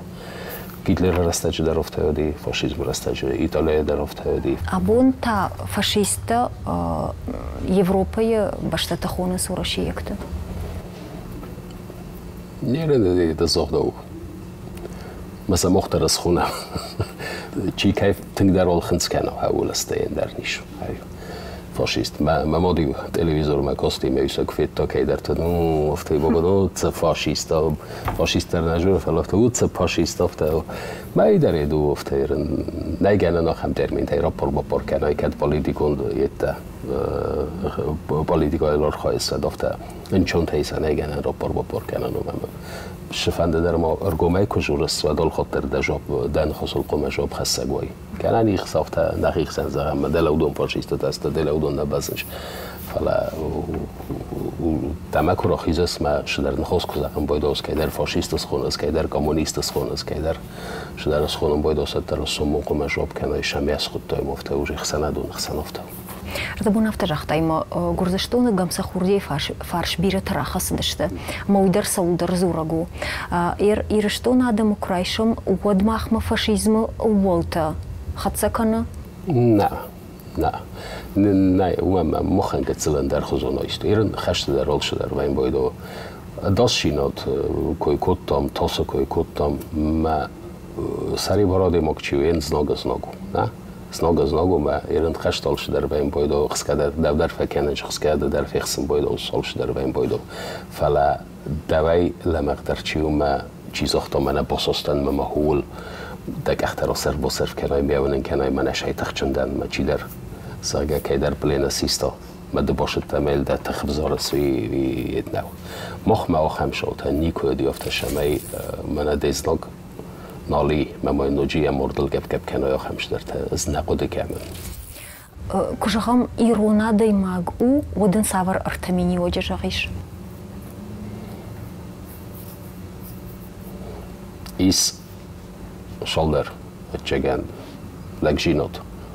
Гитлеры рӕстӕджы дӕр афтӕ уыди, фашизмы рӕстӕджы Италийы дӕр афтӕ уыди. Абон та фашисттӕ Европӕйы бӕстӕты хонынц уӕрӕсейӕгты. Не это загъдау. Мӕ сӕ мох дӕр ысхонӕм. Чи кӕй тынгдӕр ӕлхынцъ кӕна, ауыл ӕндӕр низ. Фашист. Мӕ мад-иу телевизормӕ касти, мӕ усаг федта кӕйдӕрты, ну, афтӕ бабад, цы фашист, фашист дӕр нӕ зоны, фӕлӕ афтӕ, цы фашист, афтӕ. Мӕ дӕр еду афтӕ нӕй гӕнӕн ахӕм терминтӕй раппар-баппар кӕнай, кӕд политикон еттӕ политикайыл архайыс, афтӕ ӕнцонтӕй сӕ нӕй гӕнӕн раппар-баппар кӕнӕн, ӕмӕ сыфӕнды дӕр ма ӕргомӕй куы журыс, уӕд алхатт дӕр дӕ жуапп дӕ ныхасыл хъуамӕ жуапп хӕссӕг уай. Кӕнӕ них афтӕ нӕхи хсӕн зӕгъӕм, мӕ дӕлӕ уыдон фашисттӕ сты, дӕлӕ уыдон нӕ бӕззынц. Фӕлӕ дӕмӕ куы рахизыс, мӕ цыдӕр ныхас куы зӕгъын байдауыс, кӕйдӕр фашист схоныс, кӕйдӕр коммунист схоныс, кӕйдӕр цыдӕр схонын байдауыс, уӕддӕр сомон хъуамӕ жуапп кӕнай, сӕм схуыдтай, афтӕ уже ӕхсӕнадон ӕхсӕн афтӕ. Рдӕбон афтӕ загътай, ӕмӕ Гуырдзыстоны Гамсахурдийы фарс бирӕтӕ рахӕцыдысты, ӕмӕ уый дӕр цӕуылдӕр дзурӕг у. Ирыстоны адӕмы куы райсӕм, уӕд махмӕ фашизмы ӕууӕлтӕ хӕццӕ кӕны? Нӕ, нӕ. Нӕ, уымӕн махӕн гыццыл ӕндӕрхуызон айстой. Ирын хӕсты дӕр, алцы дӕр вӕййын байдо. Ӕдасдзинад кой кодтам, тасы кой кодтам, мӕ сӕрибар адӕймаг чи у, йе знаг знаг у. Нӕ? Знаг знаг у, мӕ ирын хӕст алцы дӕр вӕййын байдо, хсгӕ дӕр дӕв дӕр фӕкӕнын, хсгӕ дӕр фехсын байдо, алцы дӕр вӕййын байдо. Фӕлӕ дӕуӕй лӕмӕгъдӕр чи у, мӕ чи загъта, мӕнӕ басастӕн мӕ мӕ хол, дӕ къӕхтӕ расӕрф-басӕрф кӕнай, мӕ кӕнай, мӕнӕ сӕй тыхджын дӕн, мӕ чидӕр, зӕгъгӕ, кӕйдӕр плены систа. Мӕ ды басыдтӕ мӕ дӕ тых взарыс, уый нӕу. Махмӕ ахӕм шоутӕ никуы уыди, афтӕ цӕмӕй мӕнӕ де знаг нал и, мӕ ма ноджы йӕ мордыл гӕпп-гӕпп кӕнай, ахӕм цыдӕртӕ ӕз нӕ хъуыды кӕнын. Куы зӕгъӕм, ирон адӕймаг у, уӕд ын цавӕр ӕртӕ миниуӕджы зӕгъис? Ис цалдӕр ӕвӕццӕгӕн лӕгдзинад,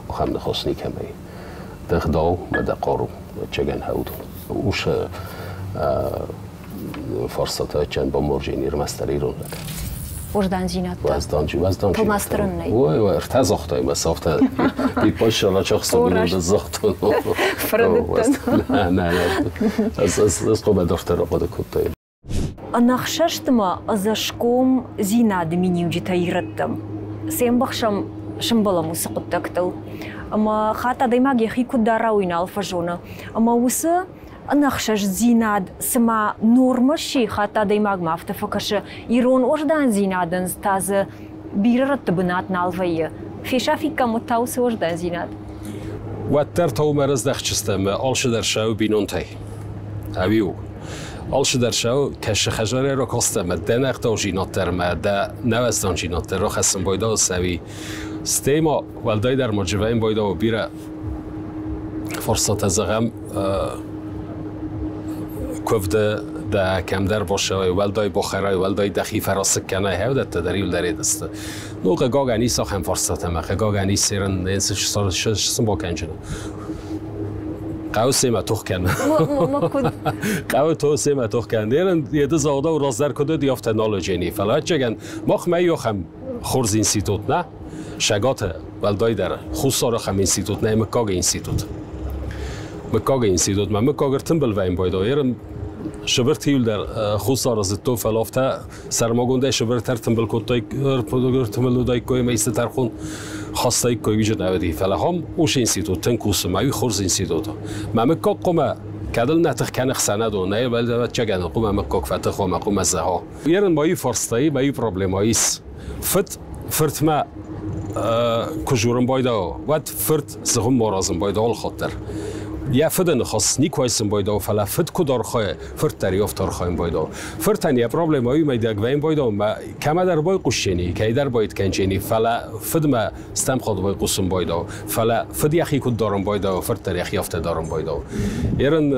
ахӕм ныхас никӕмӕй. Де гъдау мӕ дӕ хъару. Чеген хаудон. Уша фарсата чен боморжин ирмастер иронлак. Уӕздандзинад. Уӕздандзинад. Фломастерын нӕй. Ой, ой, ӕртӕ загътай мӕ сафтӕ. Пиппашала чахсагун загътон. Фрӕдыдтӕн. Нӕ, нӕ, ӕз ӕз хъуамӕ дарддӕр ахъуыды кодтаин. Ӕнӕхсӕстмӕ ӕдзӕсгомдзинады миниуджытӕ ирӕттӕм. Се мбӕхсӕм сымбӕлӕм уыцы хъуыддӕгтыл. Ӕмӕ хатт адӕймаг йӕхи куыд дара, уый нал фӕзоны. Ӕмӕ уыцы ӕнӕхсӕстдзинад цыма нормӕ сси, хатт адӕймагмӕ афтӕ фӕкӕсы, ирон уӕздандзинадӕн та дзы бирӕ рӕтты бынат нал вӕййы. Фесафиккам уӕд та уыцы уӕздандзинад? Уӕддӕр та уымӕ раздӕхджыстӕм алчидӕр сӕ бинонтӕй. Ӕви у? Алчидӕр сӕ кӕсы хӕзарӕй ракастӕмӕ, дӕ нӕгъдаужинаддӕрмӕ, дӕ нӕуӕздандзинаддӕр рахӕссын байдауы сӕви. Стӕй ма уӕлдайдӕр ма дживӕйын байдауы бирӕ фарстатӕ, зӕгъӕм, куывды дӕ кӕмдӕр басӕуай, уӕлдай бахӕрай, уӕлдай дӕхи фӕрасыг кӕнай, хӕвдӕттӕ дӕр иуылдӕр едысты. Ну, хъыгагӕн ис ахӕм фарстатӕ, мӕ хъыгагӕн ис серын, сын бакӕнджын. Хъӕуы семӕ тох кӕнын. Хъӕуы то семӕ тох кӕнын. Ерын еды загъдау раздӕр куыд уыди, афтӕ нал уыджени. Фӕлӕ ӕцӕгӕн махмӕ ахӕм хорз институт нӕ, Шагаты уӕлдайдӕр Хуссары ахӕм институт нӕй, мыггагы институт. Мыггагы институтмӕ мыггаг ӕртымбыл вӕййын байдайы. Ерын Сыбырты иуылдӕр Хуссары зыдтой, фӕлӕ афтӕ сӕрмагондӕй Сыбырты ӕртымбыл кодтой, ӕртымбыл уыдаиккой ӕмӕ исты тӕрхон хастаиккой, уый нӕ уыди. Фӕлӕ ахӕм ус институт тынг кусы, мӕ уый хорз институт. Мӕ мыггаг хъуамӕ кӕд ыл нӕ тых кӕны ӕхсӕнадон, нӕ ӕвӕццӕгӕн хъуамӕ мыггаг фӕтых уа, мӕ хъуамӕ зӕгъа. Ерын ма фарстайы ма проблема ис. Фыд фыртмӕ куы журын байдауы, уӕд фырт зыгъуым маразын байдауы алхатт дӕр. Йӕ фыды ныхас никуы айсын байдауы, фӕлӕ фыд куыд архайы, фырт дӕр йе афтӕ архайын байдауы. Фыртӕн йӕ проблема уый мидӕг вӕййын байдауы, мӕ кӕмӕдӕр байхъусджени, кӕйдӕр байткӕнджени, фӕлӕ фыдмӕ стӕм хатт байхъусын байдауы. Фӕлӕ фыд йӕхи куыд дарын байдауы, фырт дӕр йӕхи афтӕ дарын байдауы. Ерын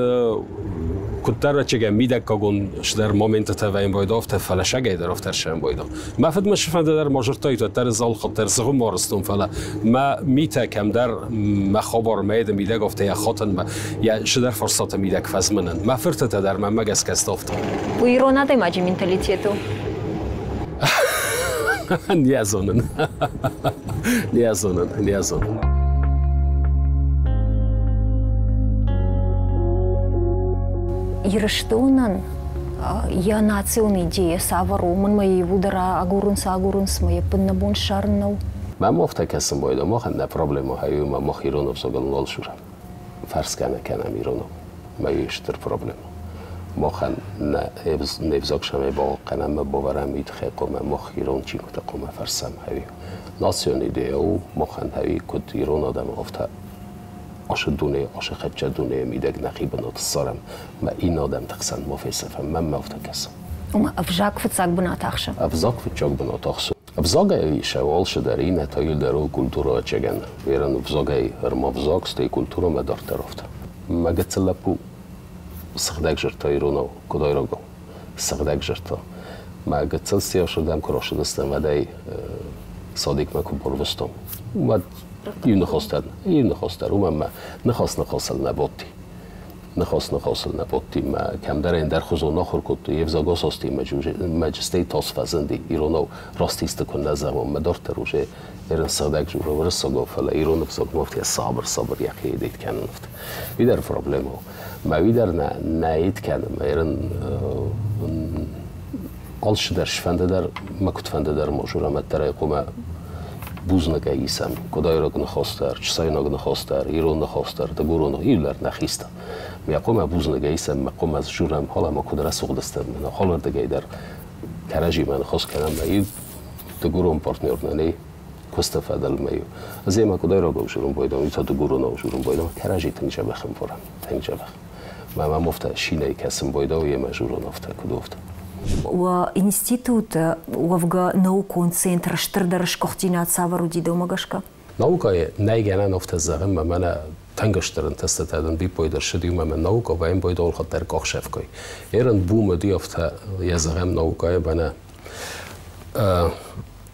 куыддӕр ӕцӕгӕн мидӕггагон сдӕр моментытӕ вӕййын байдауы, афтӕ, фӕлӕ сагӕй дӕр афтӕ ӕрсӕн байдауы. Мӕ фыд мӕ сыфӕнды дӕр ма зыдтаид, уӕддӕр ӕз алхатт дӕр зыгъуым арызтон, фӕлӕ мӕ митӕ кӕмдӕр мӕ хабар мӕ мидӕг афтӕ йӕ хатӕнмӕ, йӕ сыдӕр фарстаты мидӕг фӕзмынын. Мӕ фыртытӕ дӕр мӕнмӕ гӕсгӕ стафтой. Уый ирон адӕймаджы менталитет у? Не зонын. Не зонын, не зонын. Ирыстонӕн йӕ национ идея цавӕр у? Мӕнмӕ иууылдӕр агурынц, агурынц, мӕ ӕппын нӕ бон ссарын нӕу. Мӕм афтӕ кӕсын байдайы, махӕн нӕ проблема хӕйы ӕмӕ мах ирон ӕвзагыл нал дзурӕм. Фӕрсгӕ нӕ кӕнӕм иронау. Мӕ стыр проблема. Махӕн нӕ не взаг сӕмӕй бахъахъхъӕнӕм ӕмӕ бавӕрӕм уый тыххӕй хъуамӕ мах ирон чингуытӕ хъуамӕ фӕрсӕм хӕйы. Национ идея у махӕн хӕйы куыд ирон адӕмы, афтӕ ашы дуне, ашы хӕццӕ дунейы мидӕг нӕхи бынат ссарӕм, мӕ иннӕ адӕмты хсӕн ма фесӕфӕм, мӕнмӕ афтӕ кӕсы. Ома ӕвзаг фыццаг бынат ахсы? Ӕвзаг фыццаг бынат ахсы. Ӕвзагӕй сӕ алцыдӕр иннӕтӕ иуылдӕр у культурӕ ӕцӕгӕн. Ерын ӕвзагӕй ӕрмӕвзаг, стӕй культурӕмӕ дарддӕр афтӕ. Мӕ гыццыл лӕппу сыгъдӕг зӕрдӕ иронау, куыдайрагау, сыгъдӕг зӕрдӕ. Мӕ гыццыл сиахсырдӕм куы рацыдыстӕм, уӕд ӕй садикмӕ куы барвыстон, уӕд иу ныхас дӕр, иу ныхас дӕр, уымӕн мӕ ныхас ныхасыл нӕ бадти. Ныхас ныхасыл нӕ бадти, мӕ кӕмдӕр ӕндӕрхуызон ахуыр кодтой, йе взаг асасти, мӕ джыстӕй тас фӕзынди, иронау раст исты куы нӕ зӕгъон, мӕ дарддӕр уже ерын сыгъдӕг жура уырыссагау, фӕлӕ ирон ӕвзагмӕ афтӕ сабыр-сабыр йӕхи едет кӕнын афтӕ. Уый дӕр проблема у. Мӕ уый дӕр нӕ нӕ ид кӕны, мӕ ерын алцыдӕр сфӕнды дӕр, мӕ куыдфӕнды дӕр ма жура мӕддӕр ӕй хъуамӕ бузныг ӕй исӕм. Кодайраг ныхас дӕр, чысайнаг ныхас дӕр, ирон ныхас дӕр, дыгурон иуылдӕр нӕхистӕ. Мӕ хъуамӕ бузныг ӕй исӕм, мӕ хъуамӕ журӕм, халӕ куыд рӕсугъд стӕм, мӕ халӕрдыгӕй дӕр кӕрӕдзимӕ ныхас кӕнӕм, мӕ иу дыгурон партнер нӕ нӕй, куысты фӕдыл мӕ иу. Ӕз ӕмӕ куыдайрагау журын байдам, уый та дыгуронау журын байдам, кӕрӕдзи тынг дзӕбӕх ӕмбарӕм, тынг дзӕбӕх. Мӕ мӕм афтӕ шинӕй кӕсын байдау, емӕ журон афтӕ куыд афтӕ. Уӕ институты уӕвгӕ наукон центр стырдӕр сгуыхтдзинад цавӕр уыди дӕумӕ гӕсгӕ? Наукӕйы нӕй гӕнӕн афтӕ зӕгъын, мӕ мӕнӕ тынг стыр ӕнтыстытӕ дын биппой дӕр ссыди, ӕмӕ наукӕ вӕййын байдау алхатт къахсӕфгай. Ерын бум уыди афтӕ йӕ зӕгъӕм наукӕйы мӕнӕ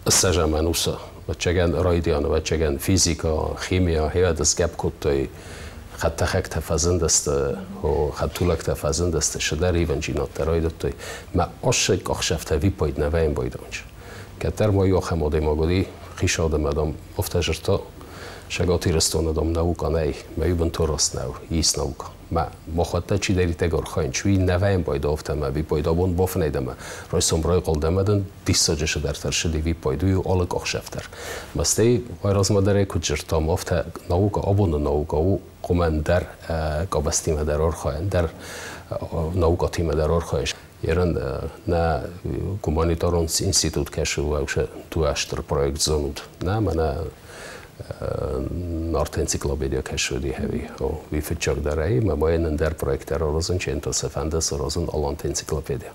ссӕзӕм ӕнусы. Ӕвӕццӕгӕн райдианы, ӕвӕццӕгӕн физикӕ, химия, хиад сгӕпп кодтой. Хӕдтӕхӕгтӕ фӕзындысты, хӕдтулӕгтӕ фӕзындысты, шыдӕр ивӕнджинадтӕ райдыдтой. Мӕ ӕссӕг ӕхсӕвтӕ виппайд нӕ вӕййын байдонч. Кӕддӕр ма иу ахӕм адӕймаг уыди, хицауады мӕ, дам, афтӕ зырдта, Цӕгат Ирыстоны, дам, наука нӕй, мӕ уый бынтон раст нӕу, ис наука. Мӕ махуӕттӕ чидӕриддӕр архайынц, уый нӕ вӕййын байдавта мӕ виппайд абон бафынӕй дӕ мӕ райсом райхъал дӕ мӕ дын диссаджы цыдӕртӕ рцыди виппайд, уый у алы къахсӕв дӕр. Мӕ стӕй уайразмӕ дӕр ӕй куыд зыдтам, афтӕ наука абоны наука у хъуымӕн дӕр къабӕзтимӕ дӕр архайын, дӕр наукатимӕ дӕр архайын. Ерын нӕ гуманитарон институт кӕсы уӕвгӕ дыууӕ стыр проект зонут. Нӕ, мӕнӕ Нарты энциклопедия кӕсы хӕви. Уый фыццагдӕр ӕй, мӕ ма йын ӕндӕр проект дӕр аразын, ченто сӕ фӕнды саразын Аланты энциклопедия.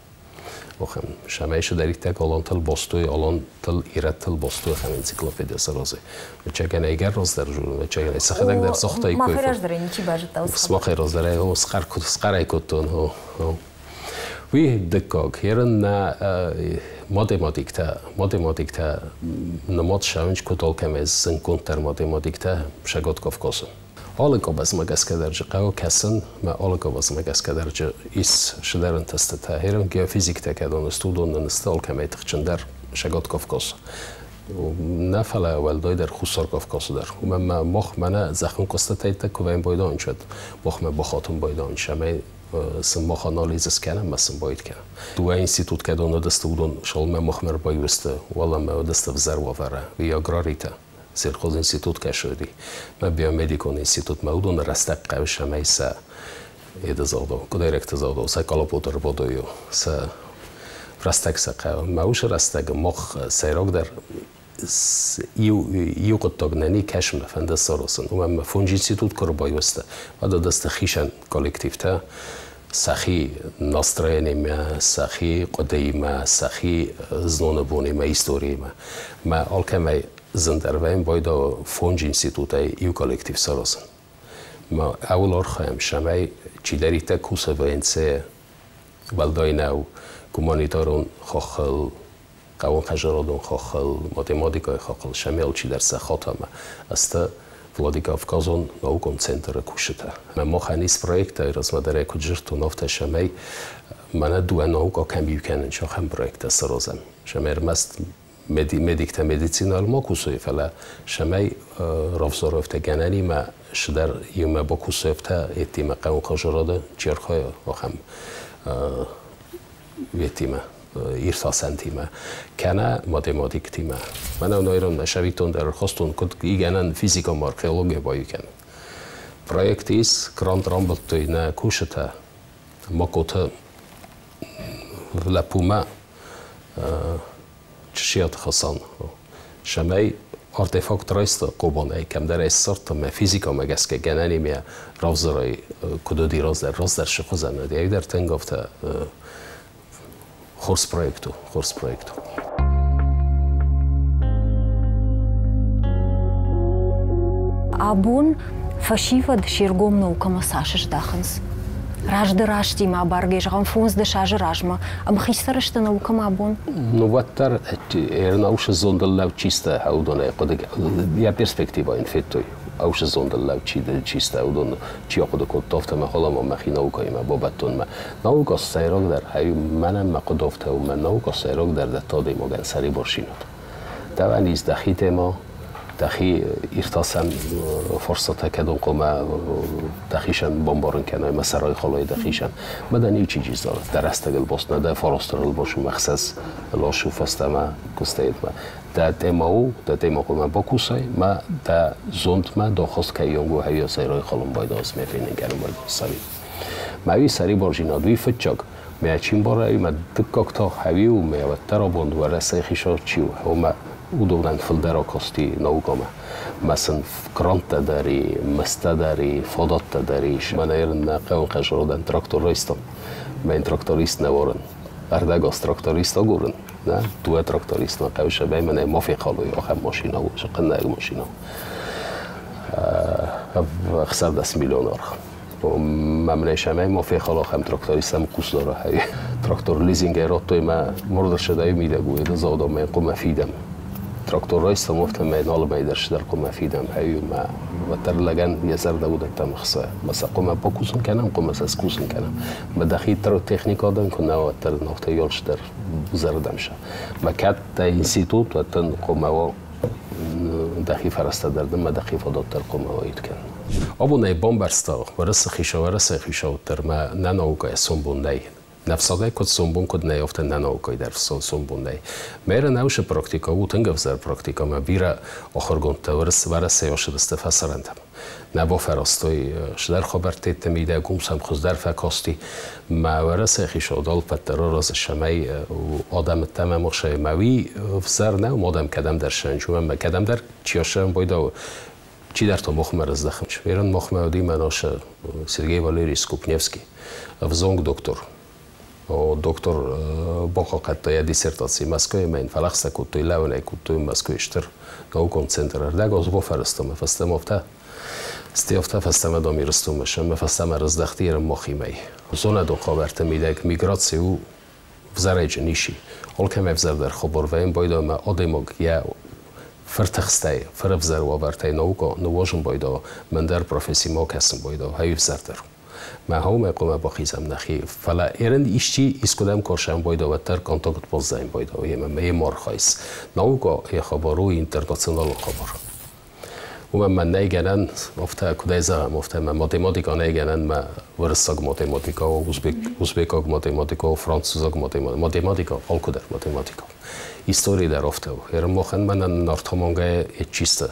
Охӕм, сӕмӕй сыдӕриддӕр Алантыл бастой, Алантыл, ирӕттыл бастой ахӕм энциклопедия саразы. Вӕччӕгӕн ӕгӕр раздӕр журн, вӕччӕгӕн ӕй сӕхӕдӕг дӕр загътай. Махӕй раздӕр ничи базыдта. Махӕй раздӕр ӕй схъӕр кодтон. Уый дыккаг, ерын нӕ математиктӕ нымад цӕуынц куыд алкӕмӕй зынгонддӕр математиктӕ Цӕгат Кавказы. Алы къабазмӕ гӕсгӕ дӕр дзы хъӕуы кӕсын, мӕ алы къабазмӕ гӕсгӕ дӕр дзы ис цыдӕр ӕнтыстытӕ. Ерын геофизиктӕ кӕдон сты, уыдон нын сты алкӕмӕй тыхджындӕр Цӕгат Кавказы. Нӕ фӕлӕ уӕлдайдӕр Хуссар Кавказы дӕр. Уымӕн мӕ мах мӕнӕ зӕххын куыстытӕй куы вӕййын байдайынц, уӕд махмӕ бахатын байдайынц, цӕмӕй сын мах анализ скӕнӕм ӕмӕ сын байд кӕнӕм. Дыууӕ институт кӕдон уыдысты, уыдон шалмӕ махмӕ ӕрбаиу сты, уӕлӕмӕ уыдысты ӕвзӕр уавӕры. Уый аграритӕ, сельхозинститут кӕсы уыди, мӕ биомедикон институтмӕ уыдоны рӕстӕг хъӕуы, цӕмӕй сӕ едызагъдау, къуыдайрӕгты загъдау, сӕ къалапоты ӕрбадой, сӕ рӕстӕг сӕ хъӕуы. Мӕ уыцы рӕстӕг мах сӕйрагдӕр иу хъуыддаг нӕ никӕсмӕ фӕнды саразын. Уымӕн ӕмӕ фондз институт куы ӕрбаиу сты, уӕд уыдысты хицӕн коллективтӕ, сӕхи настроениимӕ, сӕхи хъуыдыимӕ, сӕхи зноны бонимӕ, историимӕ. Мӕ алкӕмӕй зындӕр вӕййын байдауы фондз институтӕй иу коллектив саразын. Мӕ ауыл архайӕм, цӕмӕй чидӕриддӕр кусы ВНЦ, уӕлдай нӕу гуманитарон хаххыл, хъӕууонхӕдзарадон хаххыл, математикӕйы хаххыл, цӕмӕй алчидӕр сӕ хатамӕ сты Владикавказон наукон центры кусджытӕ. Мӕ махӕн ис проекттӕ, размӕ дӕр ӕй куыд дзырдтон, афтӕ цӕмӕй мӕнӕ дыууӕ наука кӕм иу кӕнынц, ахӕм проекттӕ саразӕм. Цӕмӕй ӕрмӕст медиктӕ медицинӕйыл ма кусой, фӕлӕ цӕмӕй равзарой гӕнӕнимӕ цыдӕр иумӕ бакусой, афтӕ йедтимӕ хъӕууонхӕдзарады чи архайы, ахӕм йедтимӕ иртасӕнтимӕ, кӕнӕ математиктимӕ. Мӕнӕ нойрон сӕвиттон дӕр ӕрхастон, куыд гӕнӕн физикӕ ӕмӕ археология баиу кӕнын. Проект ис, грант рамбылдтой нӕ кусджытӕ Макоты лӕппумӕ Чысиаты Хасан. Цӕмӕй артефакт райста Хъобанӕй, кӕмдӕр ӕй ссардта мӕ физикӕмӕ гӕсгӕ гӕнӕнимӕ равзарай, куыд уыди раздӕр, раздӕр цы хуызӕн уыди. Ай дӕр тынг афтӕ хорз проект у, хорз проект у. Абон фӕсивӕд се ргом наукӕмӕ цас здахынц? Раздӕр азтимӕ абаргӕ, зӕгъӕм, 15 азы размӕ ӕмхицдӕр сты наукӕмӕ абон? Ну, уӕддӕр ӕрнаусы зондыл лӕуд чистӕ уыдонӕй хъуыды йӕ перспективӕ йын федтой. Аусы зондыл лӕуд чистӕ уыдон чи ахъуыды кодта, афтӕ мӕ хъуамӕ мӕхи наукӕимӕ бабӕттон мӕ. Наука сӕйрагдӕр, ӕй мӕнӕн мӕ хъуыды афтӕ у, мӕ наука сӕйрагдӕр дӕтты адӕймагӕн сӕрибарзинад. Дӕуӕн ис дӕхи темӕ, дӕхи иртасӕн фарстатӕ кӕдон хъуамӕ дӕхицӕн бамбарын кӕнай, мӕ сӕрӕй халай дӕхицӕн. Мӕ дӕ ничи зары, дӕ рӕстӕгыл баст нӕ дӕ фарастырыл баст мӕ хсӕз ласу фӕстӕмӕ куыстӕйтмӕ. Дӕ темӕ у, дӕ темӕ хъуамӕ бакусай, мӕ дӕ зондмӕ дахаст кӕйонг у, хӕйӕ сӕрӕй халын байдаас, мӕ фенын кӕнын байдаас саби. Мӕ уый сӕрибарзинад уый фыццаг, мӕ чи мбара, мӕ дыккаг та хӕви у, мӕ уӕддӕр абон Уӕрӕсейы хицау чи у, уымӕ уыдонӕн фылдӕр акасти наукӕмӕ. Мӕ сын гранттӕ дӕр и, мызтӕ дӕр и, фадӕттӕ дӕр ис. Мӕнӕ ерын нӕ хъӕууонхӕдзарадӕн трактор райстам. Мӕн тракторист нӕ уарын. Ӕрдӕгаз тракторист агурын. Нӕ, дыууӕ тракторист мӕ хъӕуы сӕбӕй мӕнӕ ма фехъалой ахӕм машинӕ у, сыхъыннӕг машинӕ. 16 миллион аргъ. Мӕ мын сӕмӕй ма фехъал ахӕм тракторист ӕм хъусдара хӕй. Трактор лизингӕй радтой мӕ мордырсӕдӕй мидӕг у, еді заводон мӕ хъуымӕ фидӕм. Трактор райстам, афтӕмӕй нал мӕй дӕр сидӕр хъуамӕ фидӕм, хӕйу мӕ уӕддӕр лӕгӕн йӕ зӕрдӕ уыдӕттӕм хсы. Мӕ сӕ хъуамӕ бакусын кӕнӕм, хъуамӕ сӕ скусын кӕнӕм. Мӕ дӕхи техника дӕн куы нӕ уӕддӕр афтӕ ёлсдӕр зӕрдӕм сӕ. Мӕ кӕд дӕ институт, уӕддӕр хъуамӕ уа дӕхи фӕрӕзтӕ дӕр дын, мӕ дӕхи фадат дӕр хъуамӕ уаид кӕнын. Абон ӕй бамбӕрста, Уӕрӕсе хицау Уӕрӕсейы хицӕуттӕ мӕ нӕ наукӕйы сомбон нӕй. Не фсадӕй куыд сомбон куыд нӕй, афтӕ нӕ наукӕйы дӕр сомбон нӕй. Мӕ наушы практика у тынг ӕвзӕр практика, ӕмӕ бирӕ ахуыргондтӕ Уӕрӕсейы ацыдысты фӕсарӕнтӕм. Нӕ бафӕрӕзтой цыдӕр хабӕрттӕ мидӕг, уым сӕм хуыздӕр фӕкасти. Мӕ Уӕрӕсейы хицауад алпӕт дӕр аразы, цӕмӕй адӕмы ӕмӕ махсайы. Мӕ уый ӕвзӕр нӕу, адӕм кӕдӕмдӕр сӕнчу ӕмӕ кӕдӕмдӕр чи асӕн байдауы, чидӕртӕ махмӕ раздӕхынц. Верон махмӕ уыди мӕ наша Сергей Валерьевич Скупневский, ӕвзонг доктор. Доктор бахъахъхъӕдта йӕ диссертаци Мӕскуыйы ӕмӕ йын фӕлӕгъстӕ кодтой, лӕууын ӕй кодтой Мӕскуыйы стыр наукон центры. Ӕрдӕг аз бафӕрӕзта мӕ фӕстӕмӕ афтӕ, стӕй афтӕ фӕстӕмӕ дам Ирыстонмӕ ӕмӕ фӕстӕмӕ раздӕхти Ерын махимӕ. Зонадон хабӕртты мидӕг миграци у ӕвзӕрӕджы ниси. Алкӕмӕ ӕвзӕрдӕр хабар вӕййы байдайы ӕмӕ адӕймаг йӕ фыртыхстӕй, фырӕвзӕр уавӕртӕй наука ныууазын байдайы, мӕндӕр профессимӕ акӕсын байдайы, хӕй ӕвзӕрдӕр. Мӕ хъӕумӕ хъуамӕ бахизӕм нӕхи, фӕлӕ ерын исчи искуыдӕм кӕсӕн байдайы, уӕддӕр контакт баззайын байдайы йемӕ, ӕмӕ йе архайыс. Наука йӕ хабар у интернационалон хабар. Уымӕн мӕ нӕй гӕнӕн, афтӕ куыдӕй зӕгъӕм, афтӕ мӕ математика нӕй гӕнӕн, мӕ уырыссаг математика, узбекаг математика, французаг математика, математика, алкуыдӕр математика. Истори дӕр афтӕ у. Ерын махӕн мӕнӕн нартхъомонгӕ чисто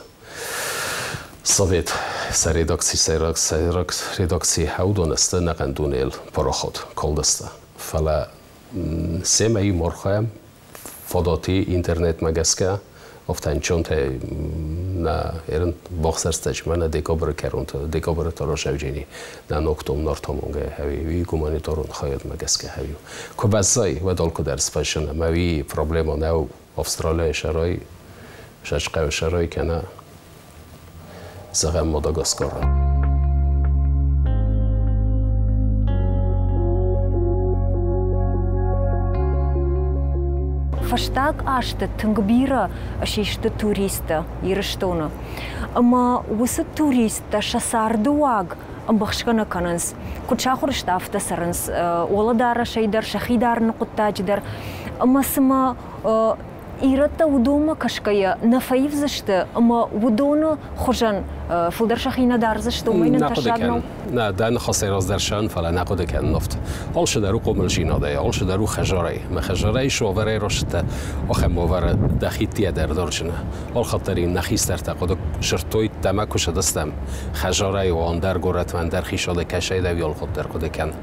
Совет сӕ редакци, сӕйраг сӕйраг редакци уыдон сты ӕнӕхъӕн дунейыл парахат калдысты. Фӕлӕ семӕ иу архайӕм фадати интернетмӕ гӕсгӕ, афтӕ ӕнцонтӕй нӕ ерын бахсӕрстӕч мӕнӕ декабры кӕронты, декабры тарашӕвджени нӕ ногтом нартхъомонгӕ хӕви гуманитарон хайадмӕ гӕсгӕ хӕви. Куы баззай, уӕд алкуыдӕр сфӕссын, ӕмӕ уый проблема нӕу Австралияйы сӕрӕй, Сӕчъхъӕуы сӕрӕй кӕнӕ зӕгъӕм Мадагаскары. Фӕстаг азты тынг бирӕ систы туристтӕ Ирыстоны. Ӕмӕ уыцы туристтӕ сӕ царды уаг ӕмбӕхсгӕ нӕ кӕнынц. Куыд сахуыр сты, афтӕ цӕрынц уӕлӕдарӕсӕй дӕр, сӕхи дарыны хъуыддаджы дӕр. Ӕмӕ цыма ирӕттӕ уыдонмӕ кӕсгӕйӕ нӕ фӕивдзысты ӕмӕ уыдоны хуызӕн фылдӕр сӕхи нӕ дардзысты, уымӕй нын тӕссаг нӕу? Нӕ, дӕ ныхасӕй раздӕр сӕн, фӕлӕ нӕ хъуыды кӕнын афтӕ. Алцыдӕр у хъомылдзинадӕй, алцыдӕр у хӕдзарӕй. Мӕ хӕдзарӕй цы уавӕрӕй рацыдтӕ, ахӕм уавӕры дӕхи дӕр дарджыны. Алхатт дӕр ин нӕ хистӕртӕ хъуыды сырдтой, дӕмӕ куы сыдыстӕм, хӕдзарӕй уа, ӕндӕр горӕтмӕ, ӕндӕр хицауадӕй кӕсӕй дӕ алхатт дӕр хъуыды кӕн.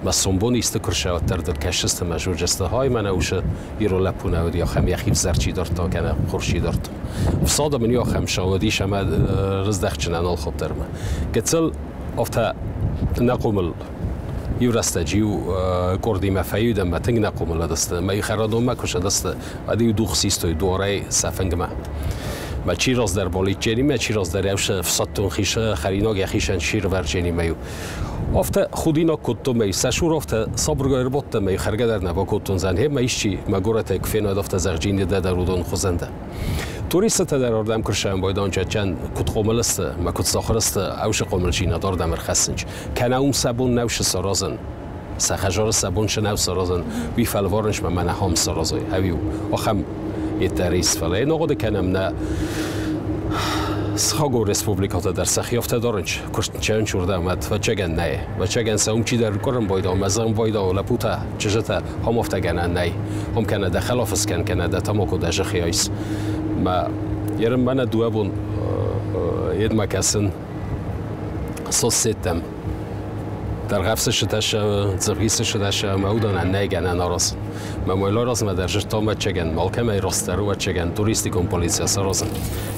Мӕ сомбон исты куы рсӕуӕддӕр дыл кӕсдзысты мӕ зурджысты, хай мӕнӕ усы ирон лӕппу нӕ уыди, ахӕм йӕхи взӕр чи дардта кӕнӕ хорз чи дардта. Фсады мын иу ахӕм сауыдис ӕмӕ рыздӕхджынӕн алхатт-дӕрмӕ. Гыццыл афтӕ нӕ хъомыл иу рӕстӕджы иу къордимӕ фӕуд ӕмӕ тынг нӕ хъомыл уыдысты. Мӕ иу хӕрӕдонмӕ куы сыдысты, уӕд-иу дугъ систой дуарӕй сӕ фынгмӕ. Мӕ чи раздӕр болитдженимӕ, чи раздӕр ӕфсӕддон хисы хӕринаг йӕхицӕн сирвӕрдженимӕ-иу. Афтӕ худинаг кодтон мӕ сӕ сур афтӕ сабыргай ӕрбадтӕн мӕ хӕргӕ дӕр нӕ бакодтон зӕн. Мӕ исчи мӕ горӕтӕй куы фенад, афтӕ зӕгъджин дӕ дӕр уыдон хуызӕн дӕ. Туристтӕ дӕр ардӕм куы рсӕмбӕлдон чачӕн куыд хъомыл сты, мӕ куыд сахуыр сты, ӕвсы хъомылджинад ардӕм ӕрхӕссынч. Кӕнӕ уым сӕ бон нӕу саразын. Сӕ хӕдзары сӕ бон нӕу саразын, уый фӕлварынч мӕ мӕнӕ хам саразой. Ӕви ахӕм йеддӕр ис, фӕлӕ йын ахъуыды кӕнӕм нӕ сыхагон республикӕтӕ дӕр сӕхи афтӕ дарынч, куыстчӕнч уырдӕм, ӕвӕццӕгӕн нӕй. Ӕвӕццӕгӕн сӕ уым чидӕр къуырын байдау, мӕ зӕгъын байдау, лӕппутӕ, чызджытӕ, хам афтӕ гӕнӕн нӕй. Хам кӕнӕ дӕ хӕлаф скӕн, кӕнӕ дӕ тамако дӕ зӕххи айс. Мӕ ерын мӕнӕ дыууӕ бон йедмӕ кӕсын соцсеттӕм. Дӕргъӕвсы сытӕ Дзывгисы сытӕ ӕмӕ уыдонӕн нӕй гӕнӕн аразын. Мӕ мой размӕ дӕр зыдтон ӕвӕццӕгӕн, алкӕмӕй растдӕр у ӕвӕццӕгӕн туристикон полицийӕ саразын.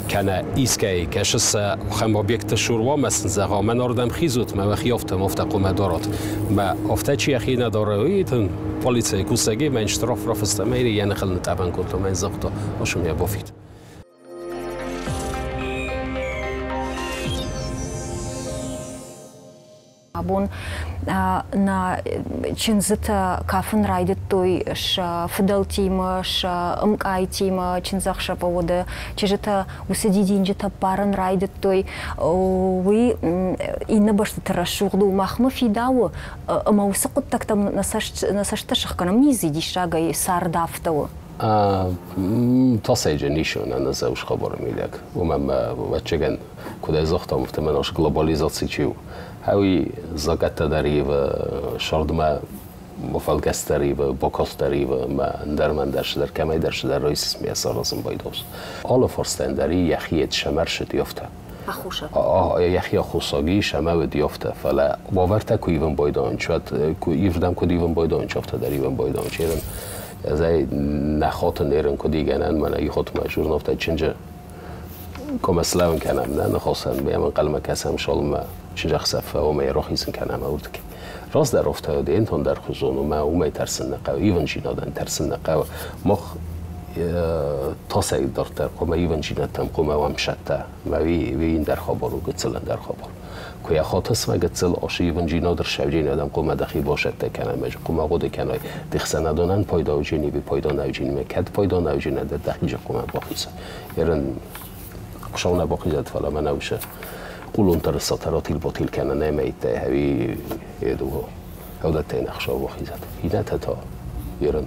Кӕнӕ искӕй кӕсы сӕ ахӕм объекты сур уа, мӕ сын зӕгъа, мӕн ардӕм хизут, мӕ уӕхи афтӕ афтӕ хъуамӕ дарат. Мӕ афтӕ чи йӕхи нӕ дары, уый полицийы кусӕги мӕн штраф рафыста, мӕ йӕ ныхыл нытъӕбӕн кодта, мӕ загъта, ошым йӕ бафид. Абон нӕ чындзытӕ кафын райдыдтой сӕ фыдӕлтимӕ, сӕ ӕмкъайтимӕ чындзӕхсӕвы уыды. Чызджытӕ уыцы дидинджытӕ ппарын райдыдтой. Уый иннӕ бӕстӕты рӕсугъд у, махмӕ фидауы ӕмӕ уыцы хъуыддӕгтӕм нӕ цӕст сыхгӕнӕм, ницы диссагӕй цард афтӕ у. Тасайджы нисон ӕнӕзӕус хабары мидӕг. Уымӕн мӕ, ӕвӕццӕгӕн, куыд ӕй загътам, афтӕмӕй наш глобализаци чи у, Ӕви закъӕттӕ дӕр ивы, сӕрдмӕ фӕлгӕс дӕр ивы, бакаст дӕр ивы, ӕмӕ ӕндӕр ӕмӕ ӕндӕр цыдӕр кӕмӕйдӕр цыдӕр райсыс саразын байдос. Алы фарстӕн дӕр йӕхи ӕдсӕмӕрсыд афтӕ. Йӕхи аххосаг ис ӕмӕ уыд афтӕ, фӕлӕ уавӕртӕ куы ивын байдайынц, уӕд ирдӕм куыд ивын байдайынц, афтӕ дӕр ивын байдайынц. Ерын ӕз ӕй нӕ хатын ерын куыд игӕнӕн, мӕнӕ ихотмӕ журналтӕ чынджы Комаслӕуын кӕнӕм нӕ ныхасӕн, ӕмӕ ӕнхъӕлмӕ кӕсӕм цалынмӕ чызӕхсӕв фӕуӕм ӕмӕ рахицӕн кӕнӕм уырдыг. Раздӕр афтӕ уыд, ӕнтондӕр хуызон у, мӕ уымӕй тӕрсын нӕ хъӕуы, ивындзинадӕн тӕрсын нӕ хъӕуы. Мах тасӕй дарддӕр хъуамӕ ивындзинӕдтӕм хъуамӕ уӕм цӕттӕ, ӕмӕ уый ӕндӕр хабар у, гыццыл ӕндӕр хабар. Куы йӕ хатыс мӕ гыццыл асы ивындзинад ӕрцӕудзинадӕн хъуамӕ дӕхи басӕттӕ кӕнай, ӕмӕ хъуамӕ хъуыды кӕнай, де хсӕнадонӕн пайда уыдзӕни ӕви пайда нӕ уыдзӕни, ӕмӕ кӕд пайда нӕ уыдзӕни, уӕд дӕхи хъуамӕ бахицай. Ерын Хуыцау нӕ бахизӕд, фӕлӕ мӕнӕ уыцы хъулонтӕ сатаратил-батил кӕнӕ нӕмӕйттӕ ӕви едуго. Ӕвдӕттӕй нӕ Хуыцау бахизӕд. Иннӕтӕ та ерын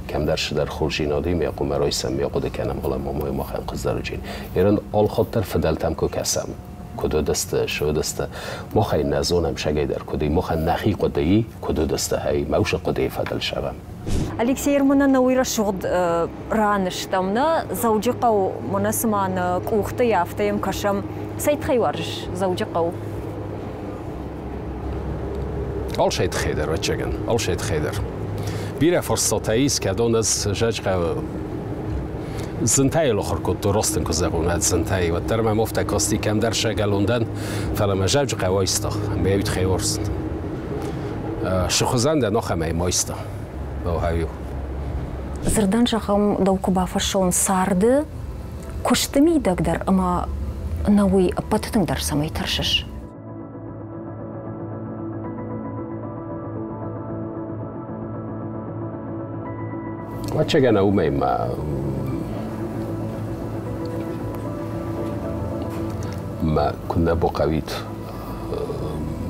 кӕмдӕр цыдӕр хорздзинадимӕ хъуамӕ райсӕм, ме хъуыды кӕнӕм, фӕлӕ ма махӕн хъыздӕрджын. Ерын алхатт дӕр фыдӕлтӕм куы кӕсӕм, куыд уыдысты, цы уыдысты, махӕй нӕ зонӕм сагӕй дӕр куыд и, махӕн нӕхи хъуыдыйы куыд уыдысты, ӕй мӕусы хъуыдыйы фӕдыл сӕвӕм. Алексей Ермана нӕ уый рӕсугъд ран стӕм нӕ Дзӕуджыхъӕу мӕнӕ цыма нӕ къухты афтӕ йӕм кӕсӕм. Цӕй тыххӕй уарзыс Дзӕуджыхъӕу? Алцӕй тыххӕй дӕр, ӕвӕццӕгӕн, алцӕй тыххӕй дӕр. Бирӕ фарстатӕ ис, кӕдон ӕз зӕгъгӕ зынтӕй лохыр кодтон, раст ын куы зӕгъон, ӕд зынтӕй. Уӕддӕр мӕм афтӕ касти, кӕмдӕр сӕгӕлон дӕн, фӕлӕ мӕ Зӕуджыхъӕу айста, ӕмӕ йӕ уый тыххӕй уарзын. Цы хуызӕн дӕн, ахӕмӕй ма айста. Охайо. Дзырдӕн зӕгъӕм, дӕу куы бафӕрсон царды, куысты мидӕг дӕр ӕмӕ нӕ уый ӕппӕты тынгдӕр цӕмӕй тӕрсыс? Ӕвӕццӕгӕн, уымӕй ма мӕ куыннӕ бахъӕуид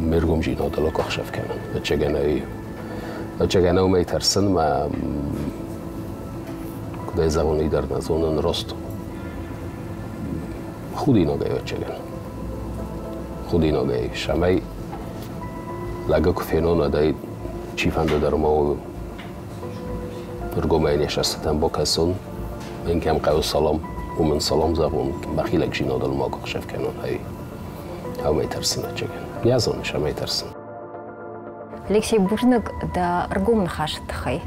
ме ргомдзинадыл акъахдзӕф кӕнын. Ӕвӕццӕгӕн ӕй Ӕвӕццӕгӕн уымӕй тӕрсын мӕ куыд ӕй зӕгъон, уый дӕр нӕ зонын рост. Худинагӕй ӕвӕццӕгӕн. Худинагӕй, цӕмӕй лӕгы куы фенон, уӕд ӕй чифӕнды дӕр ма у ӕргомӕй не сӕстытӕм бакӕсон, мӕн кӕм хъӕуы салам, уым ын салам зӕгъон, мӕхи лӕгдзинадыл ма къахсӕв кӕнон, ӕй уымӕй тӕрсын ӕвӕццӕгӕн. Нӕ зоныс, ӕмӕй тӕрсын. Алексей, бузныг дӕ ӕргом ныхасы тыххӕй.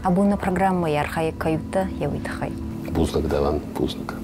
Абон нӕ программӕйы архайӕг кӕй уыдтӕ, йӕ уый тыххӕй. Бузныг дӕуӕн, бузныг.